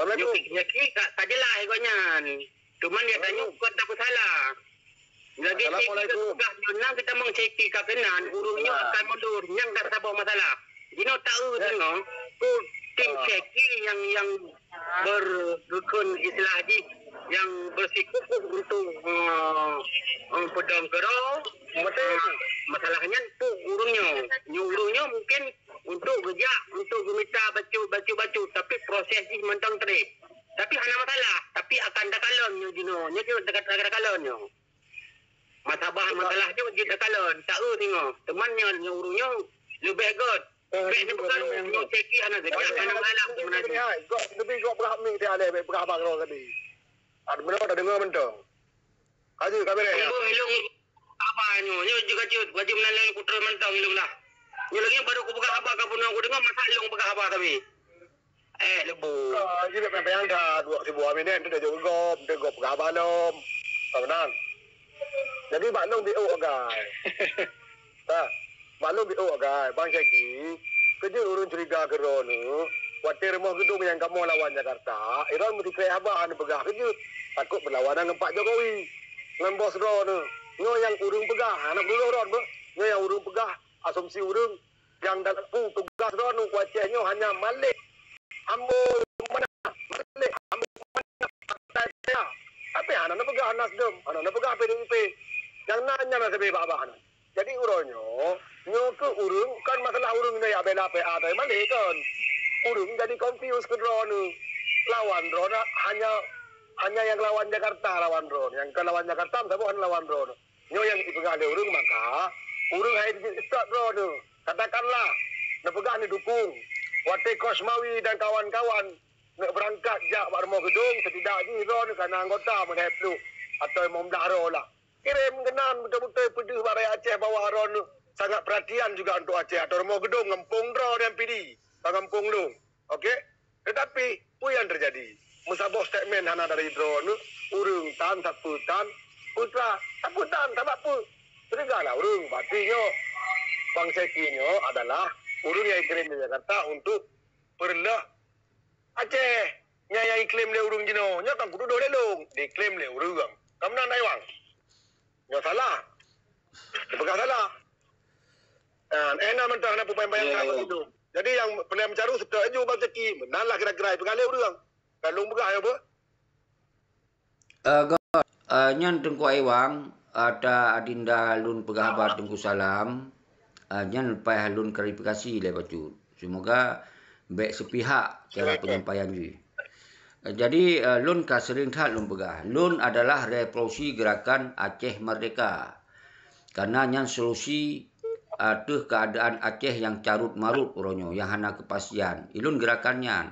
Assalamualaikum. Nyoe Syeki ka, ka jeulaih gobnyan. Cuman ya tanyoe bukan tapeusalah. Lagèe Syeki ka peugah nyoe na geutamong Syeki ka keunan, ureueng nyoe akan mundur. Nyang ka saboh masalah. Jinoe taeu singoh, peue tim Syeki nyang, nyang berrukun istilah jih, nyang bersikukuh untuk, eh, eh, peudong keudroe. Masalah nyan peue ureueng nyoe. Nyoe ureueng nyoe mungkin untuk geujak, untuk geumita bacut, bacut, bacut, tapi proses jih mantong treb. Tapi hana masalah, tapi akan takalon nyoe jinoe, nyoe jinoe akan takalon nyoe. Masalah, masalah nyoe jeuet takalon, taeu singoh. Teuma nyoe, nyoe ureueng nyoe leubeh göt. Bèk neupeukaru, nyoe Syeki hana geujak, hana masalah seubeuna jih. Göt, tapi göt peugah mi tadi, bèk peugah haba keudroe tadi. Ada beuna tadeungoe mantong. Ka jeuet, ka beureh, ya. Ilong haba nyoe, nyoe jeuet ka jeuet, ka jeuet meunan lé putra mantong ilong lah. Nyoe lagèe baru kupeugah haba ka bunoe kudeungoe, masa ilong peugah haba sabe. Eh, leubeh. Ah, jadi payah-payah dah dua ribu aminan tu dah jauh gop, tu gop peugah haba lom. Ka meunan. Jadi bak lôn biôk agai. Nah, bak lôn biôk agai, Bang Syeki, keujeuet ureueng curiga keudroe nyoe, watèe rumoh geudong nyang kamoe lawan Jakarta, Iran meusikrek haba hana peugah keujeuet, takot beulawanan ngon Pak Jokowi, ngon bos droeneuh. Nyoe nyang ureueng peugah, hana peududôh droeneuh beuh. Nyoe nyang ureueng peugah, asumsi ureueng nyang dalam tugas droeneuh u Aceh nyoe hanya malèk. Amboi mana, malèk, amboi mana, partai saya. Tapi hana neupeugah Nasdem, hana neupeugah P D I P. Nyang na, nyang na sabe bak babah nyan. Jadi uroe nyoe, nyoe keuh ureuëng, kan masalah ureuëng nyoe jak bela P A tadi malék kon. Ureuëng jadi confuse keu droeneuh. Lawan droeneuh hanya, hanya nyang lawan Jakarta lawan droeneuh. Nyang kon lawan Jakarta meusaboh hana lawan droeneuh. Nyoe nyang jipeugah lé ureuëng, maka ureuëng hai jeuet seutôt droeneuh. Katakanlah neupeugah neudukung. Watée Kosmawi dan kawan-kawan neuk beurangkat jak bak rumoh geudong, setidak jih droeneuh kana anggota meuhai pluek atau limong blaih droe lah. Kirém keunan beutôi-beutôi peudeuh bak rakyat Aceh bahwa droeneuh sangat perhatian juga untuk Aceh atau rumoh geudong ngampông droeneuh nyang pidi, bak ngampông lôn. Oke? Tetapi, peue nyang teujadi? Meusaboh statement hana dari droeneuh, ureuëng tan, sapeue tan, peue tan, sapeue tan, sabab peue? Teugalah ureuëng, berarti nyoe, Bang Syeki nyoe adalah ureuëng nyang ikirém di Jakarta untuk peureuloh Aceh. Nyang, nyang ikirém lé ureuëng jinoe, nyoe kan kutudoh lé lôn, diikirém lé ureuëng. Kamoe na Iwan. Nyoe salah. Dipeugah salah. Ah, eh, na mantong hana peubayang-bayang. Ya, ya. Jadi nyang peureulée meucaru seutôt aju Bang Syeki. Meunan lah kira-kira ipeugah lé ureuëng. Ka lôn peugah nyoe beuh. Eh, God, eh, nyan Teungku Iwan, ata adinda lôn peugah haba Teungku Salam, eh, nyan leupah lôn klarifikasi lé bacut. Semoga bék sepihak cara penyampaian jih. Eh, jadi, eh, lôn ka sering that lôn peugah, lôn adalah revolusi gerakan Aceh Merdeka. Karena nyan solusi ateueh keuadaan Aceh nyang carut-marut uroe nyoe, nyang hana keupastian. Ilôn gerakan nyan.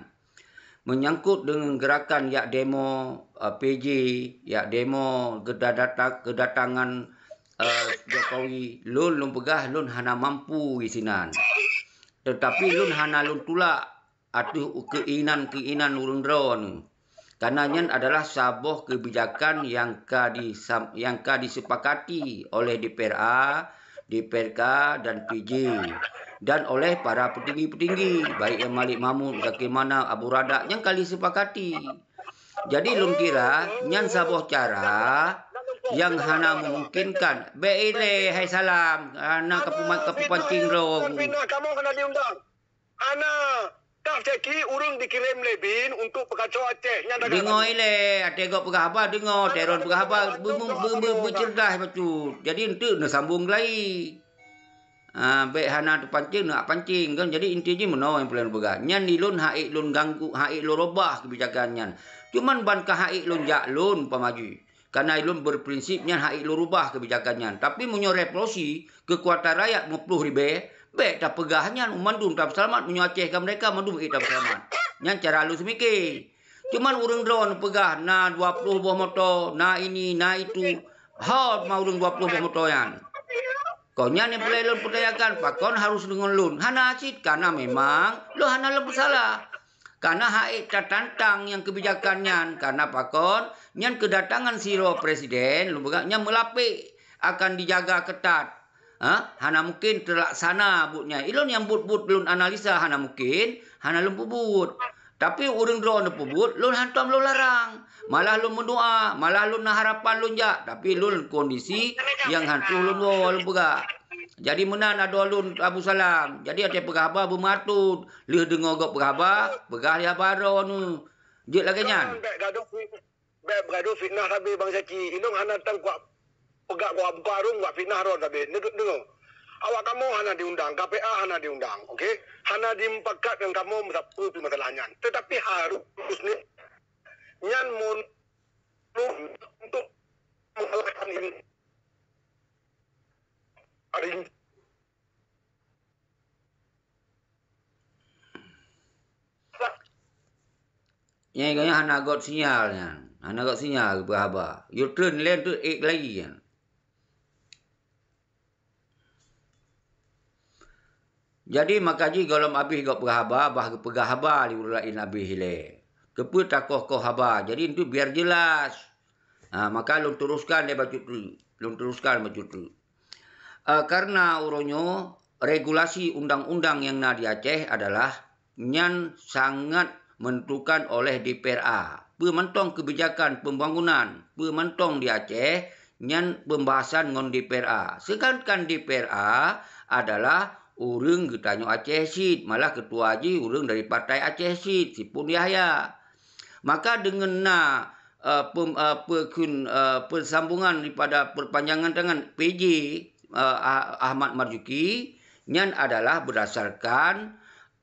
Meunyangkot deungon gerakan jak demo, eh, P J, jak demo keudadata-, keudatangan, eh, Jokowi, lôn, lôn peugah lôn hana mampu disinan. Teutapi lôn hana lôn tulak ateueh keuinginan-keuinginan ureuëng droeneuh. Karena nyan adalah saboh keubijakan nyang ka disam-, nyang ka disepakati oleh D P R A, D P R K dan P J, dan oleh para peutinggi-peutinggi, baik nyang Malik Mahmud, Zakir Manaf, Abu Radak, nyang ka disepakati. Jadi lôn kira nyan saboh cara nyang hana memungkinkan. Bék ilée hai Salam, hana kapeuman-, kapeupancing droe. Fitnah kamoe hana diundang. Hana. Tah caki ureuëng dikirém lé bin untuk peukaco Aceh. Nyan dah deungoe ilée, até gob peugah haba deungoe, Teron peugah haba be-, be-, be-, be-, beuceureudah bacut. Jadi eunteuk neusambong geulai. Ah, bék hana teupancing, neuak pancing kan. Jadi inti jih meunoe nyang peureulée peugah. Nyan di lôn hak ék lôn ganggu, hak ék lôn robah keubijakan nyan. Cuman ban ka hak ék lôn jak lôn pamaju. Karena ilôn berprinsip nyan hak ék lôn rubah keubijakan nyan. Tapi meunyoe revolusi, keukuatan rakyat meuploh ribée, bék tapeugah nyan, mandum tapeuseulamat. Meunyoe Aceh ka merdeka, mandum ék tapeuseulamat. Nyan cara lôn seumike. Cuman ureuëng droeneuh peugah na dua ploh boh moto, na ini, na itu. Ho teuma ureuëng dua ploh boh moto nyan. Kon nyan nyang peureulée lôn peutanyakan, pakon harus deungon lôn? Hana cit, karena memang lôn hana lôn peusalah. Karena hak ék tatantang nyang keubijakan nyan, karena pakon nyan keudatangan sidroe presiden, lôn peugah nyan meulapék akan dijaga keutat. Ha? Hana mungken teulaksana buet nyan. Ilôn nyang buet-buet lôn analisa hana mungken, hana lôn peubuet. Tapi ureuëng droeneuh peubuet, lôn hantom lôn larang. Malah lôn meudoá, malah lôn na harapan lôn jak, tapi lôn kondisi nyang hantom lôn woe lôn peugah. Jadi meunan adoe lôn Abu Salam. Jadi até peugah haba beumeuatôt, lheueh deungoe gob peugah haba, peugah lé haba droeneuh. Jeuet lagée nyan. Bék gadoh, bék gadoh fitnah sabe Bang Syaki. Ilôn hana tang kuat peugah kuat buka rung kuat fitnah droe sabe. Deungoe. Awak kamoe hana diundang, K P A hana diundang, oke? Hana dimupakat ngon kamoe sapeue pih masalah nyan. Tetapi harus ni nyan mon untuk mengalahkan ini. Hari ini. Nyai geuh nyan hana got sinyal nyan. Hana got sinyal geupeugah haba. Yue treun lé teuk ék lagi nyan. Jadi maka jih gohlom abéh gob peugah haba, bah geupeugah haba lé ureuëng laén abéh ilée. Keupeue takoh-koh haba? Jadi enteuk biar jeulaih. Ha, maka lôn teruskan lé bacut treuk. Lôn teruskan bacut treuk. Eh, karena uroe nyoe regulasi undang-undang nyang na di Aceh adalah nyan sangat menentukan oleh D P R A. Peue mantong keubijakan pembangunan, peue mantong di Aceh, nyan pembahasan ngon D P R A. Sedangkan D P R A adalah ureuëng geutanyoe Aceh cit, malah ketua jih ureuëng dari Partai Aceh cit, Saipun Yahya. Maka deungon na, eh, pem-, eh, peukheun, eh, peusambungan daripada perpanjangan tangan P J, eh, Ah-, Ahmad Marzuki, nyan adalah berdasarkan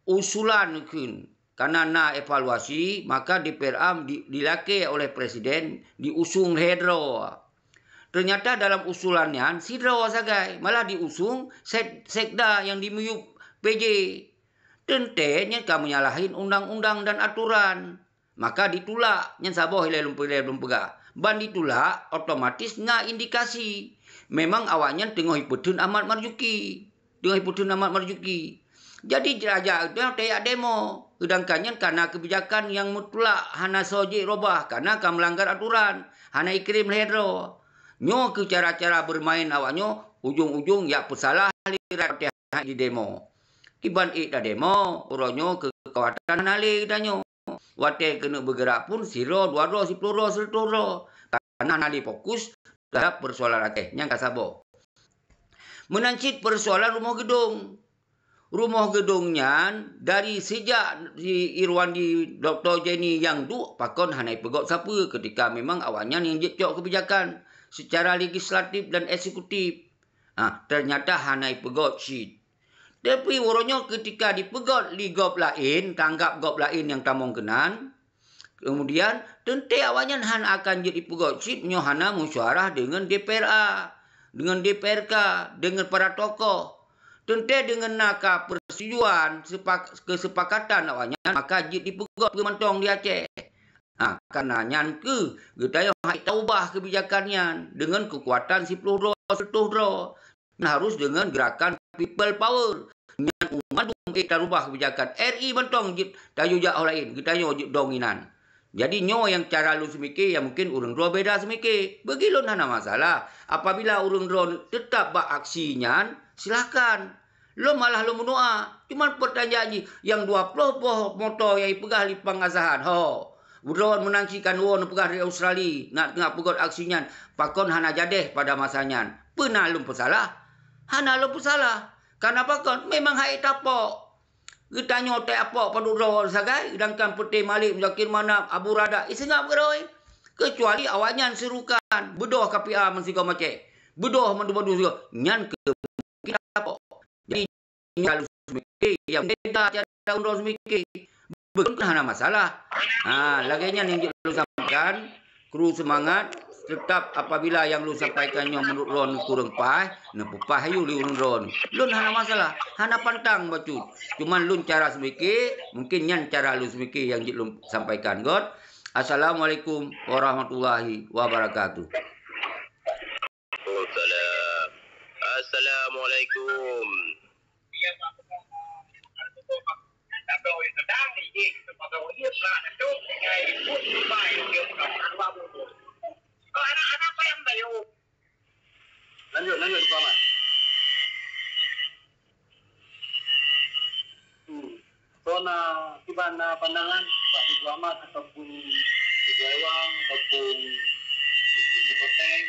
usulan kheun. Karena na evaluasi, maka D P R A di-, dilakée oleh Presiden diusung lhée droe. Ternyata dalam usulan nyan sidroe sagai, malah diusung sek-, sekda nyang dimiyueb P J. Teuntée nyan ka menyalahi undang-undang dan aturan. Maka ditulak, nyan saboh ilée lôn, ilée lôn peugah. Ban ditulak, otomatis na indikasi memang awaknyan teungoh ipeutheun Ahmad Marzuki. Teungoh ipeutheun Ahmad Marzuki. Jadi, raja nyoe tajak demo. Seudangkan nyan ka na keubijakan nyang mutlak hana soe jeuet robah, karena ka meulanggar aturan, hana ikirém lhée droe. Nyoe keuh cara-cara beumaén awaknyoe, ujong-ujong jak peusalah lé rakyat di demo. Kiban ék tademo, uroe nyoe keukuatan hana lé geutanyoe. Watée keuneuk beugerak pun sidroe, dua droe, siploh droe, seureutôh droe. Karena hana lé fokus terhadap persoalan Aceh nyang ka saboh. Meunan cit persoalan rumoh geudong. Rumoh geudong nyan dari sejak di Irwandi Doktor Jenny nyang duek pakon hana ipeugot sapeue ketika memang awaknyan nyang jeuet cok keubijakan secara legislatif dan eksekutif. Ha, ternyata hana ipeugot cit. Tapi uroe nyoe ketika dipeugot lé gob laén, tanggap gob laén nyang tamong keunan, kemudian teuntée awaknyan hana akan jeuet ipeugot cit nyoe hana musyawarah deungon D P R A, deungon D P R K, deungon para tokoh. Teuntée deungon na ka persetujuan sepak-, kesepakatan awaknyan, maka jeuet dipeugot peue mantong di Aceh. Ha, karena nyan keuh geutanyoe hana taubah keubijakan nyan deungon keukuatan siploh droe, seureutôh droe. Nyan harus deungon gerakan people power. Nyan umat mandum ék tarubah keubijakan. R I mantong jeuet tayue jak ho laén, geutanyoe jeuet dong inan. Jadi nyoe nyang cara lôn seumike, nyang mungken ureuëng droe beda seumike. Bagi lôn hana masalah. Apabila ureuëng droe teutap bak aksi nyan, silahkan. Lôn malah lôn meudoa. Cuman peurtanyaan jih, nyang dua ploh boh moto nyang ipeugah lé Pang Asahan, ho, droe meunan cit ka neuwoe neupeugah dari Australia, nak teungoh peugot aksi nyan, pakon hana jadeh pada masa nyan? Peue na lôn peusalah? Hana lôn peusalah. Karena pakon? Memang hana tapok. Geutanyoe teuapok padub droe sagai, sedangkan Peuté Malik, Muzakir Manaf, Abu Radak, iseungab keudroe. Kecuali awaknyan seurukan, beudôh K P A meusigoe macet, beudôh mandum-mandum sigoe, nyan keuh mungken tapok. Jadi, nyang lôn seumike, nyang beda cara lôn seumike. Bukan hana masalah. Ha, lagée nyan nyang jeuet lôn sampaikan, kru seumangat, teutap apabila nyang lôn sampaikan nyoe meunurot droeneuh kureueng paih, neupeupaih aju lé ureuëng droeneuh. Lôn hana masalah, hana pantang bacut. Cuman lôn cara seumike, mungken nyan cara lôn seumike nyang jeuet lôn sampaikan. Göt. Assalamualaikum warahmatullahi wabarakatuh. Waalaikumsalam. Assalamualaikum. Lanjut, lanjut, Pak Mat. Hmm. So, na kiban na pandangan Pak Teungku Ahmad ataupun Teungku Iwang ataupun Teungku Mutoteng?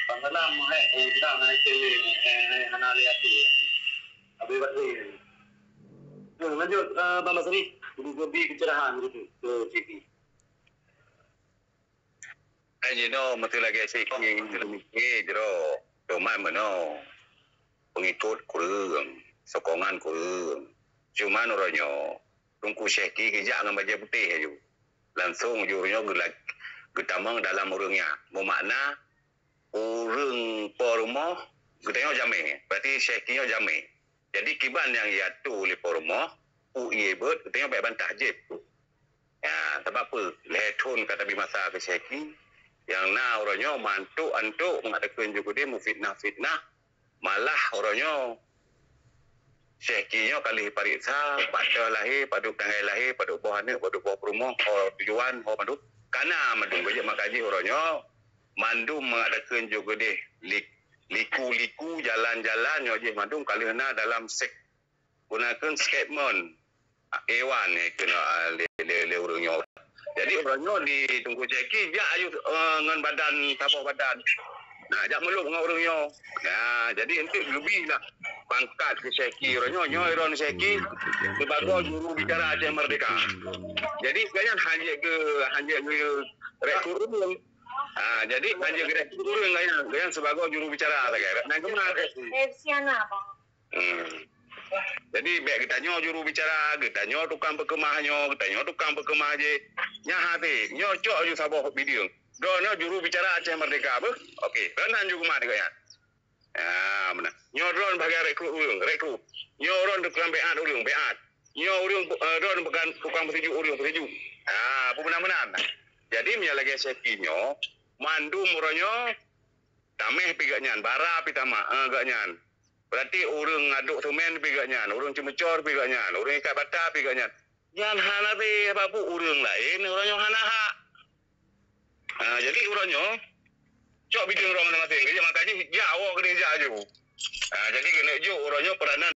Bang Salam, hai, oh, tidak, na I T W, eh, eh, hana lé até. Habis baterai. Hmm, lanjut, eh, Bang Basri. Guru Gobi pencerahan gitu ke C P. Hai jinoe, meuseu lagée Syekh King, meuseu lagée jroh, teuma meunoe, peungikot kureueng, sokongan kureueng. Cuman uroe nyoe, Teungku Syekh King geujak ngon bajée putéh aju. Langsong aju uroe nyoe geula-, geutamong dalam ureuëng nyan. Meumakna, ureuëng po rumoh, geutanyoe jamé. Berarti Syekh King nyoe jamé. Jadi, kiban nyang jiatoe lé po rumoh, u ie beuet, geutanyoe bék bantah jép. Ya, sabab peue? Lhée thon ka tabri masa keu Syekh King, nyang na uroe nyoe mantuk-antuk mangat takheun ju keudeh meufitnah-fitnah, malah uroe nyoe Syekh King nyoe ka lheueh pareksa, pat teuh lahé, padub tanggai lahé, padub boh aneuëk, padub boh peurumoh, ho tujuan, ho mandum. Kana mandum, beujeuet maka jih uroe nyoe, mandum mangat takheun ju keudeh li-, liku-liku, jalan-jalan nyoe jih mandum ka lheueh na dalam sek-, gunakan statement A one, eh, keunoe, ah, lé, lé, lé ureuëng nyoe. Jadi, ureuëng nyoe di Teungku Syekh King, jak aju, eh, ngon badan, saboh badan. Nah, jak meulôk ngon ureuëng nyoe. Nah, jadi, enteuk geubi lah pangkat keu Syekh King. Ureuëng nyoe, nyoe droeneuh Syekh King sibagoe juru bicara Aceh Merdeka. Jadi, sebenarnya hana jeuet keu, hana jeuet keu rekrut ureuëng. Ha, jadi hanya geureuh ureuëng gaya, gaya sebagai juru bicara sagai. Nak kemana? Eh, siapa, Bang? Hmm. Jadi bèk geutanyoe juru bicara, geutanyoe tukang peukeumah nyoe, geutanyoe tukang peukeumah jih. Nyan hati, nyoe cok ju saboh video. Droeneuh juru bicara Aceh Merdeka beuh. Okey, droeneuh ju kumat dekat nyan. Ah, beuna. Nyoe droeneuh bahagian rekrut ureuëng, rekrut. Nyoe droeneuh tukang beuet ureuëng, beuet. Nyoe ureuëng, eh, droeneuh bukan tukang peutuju ureuëng, peutuju. Ah, apa meunan-meunan. Jadi meunyoe lagèe Syekhi nyoe, mandum uroe nyoe tameh pi geuh nyan, bara pi tamah, eh, geuh nyan. Berarti ureuëng aduk semen pi geuh nyan, ureuëng ceumeucor pi geuh nyan, ureuëng ikat bata pi geuh nyan. Nyan hana teuh babu ureuëng laén, uroe nyoe hana hak. Ha, jadi uroe nyoe, cok bideueng droe maséng-maséng. Jadi makajih jak awak keuneuk jak aju. Ha, jadi keuneuk jok uroe nyoe peranan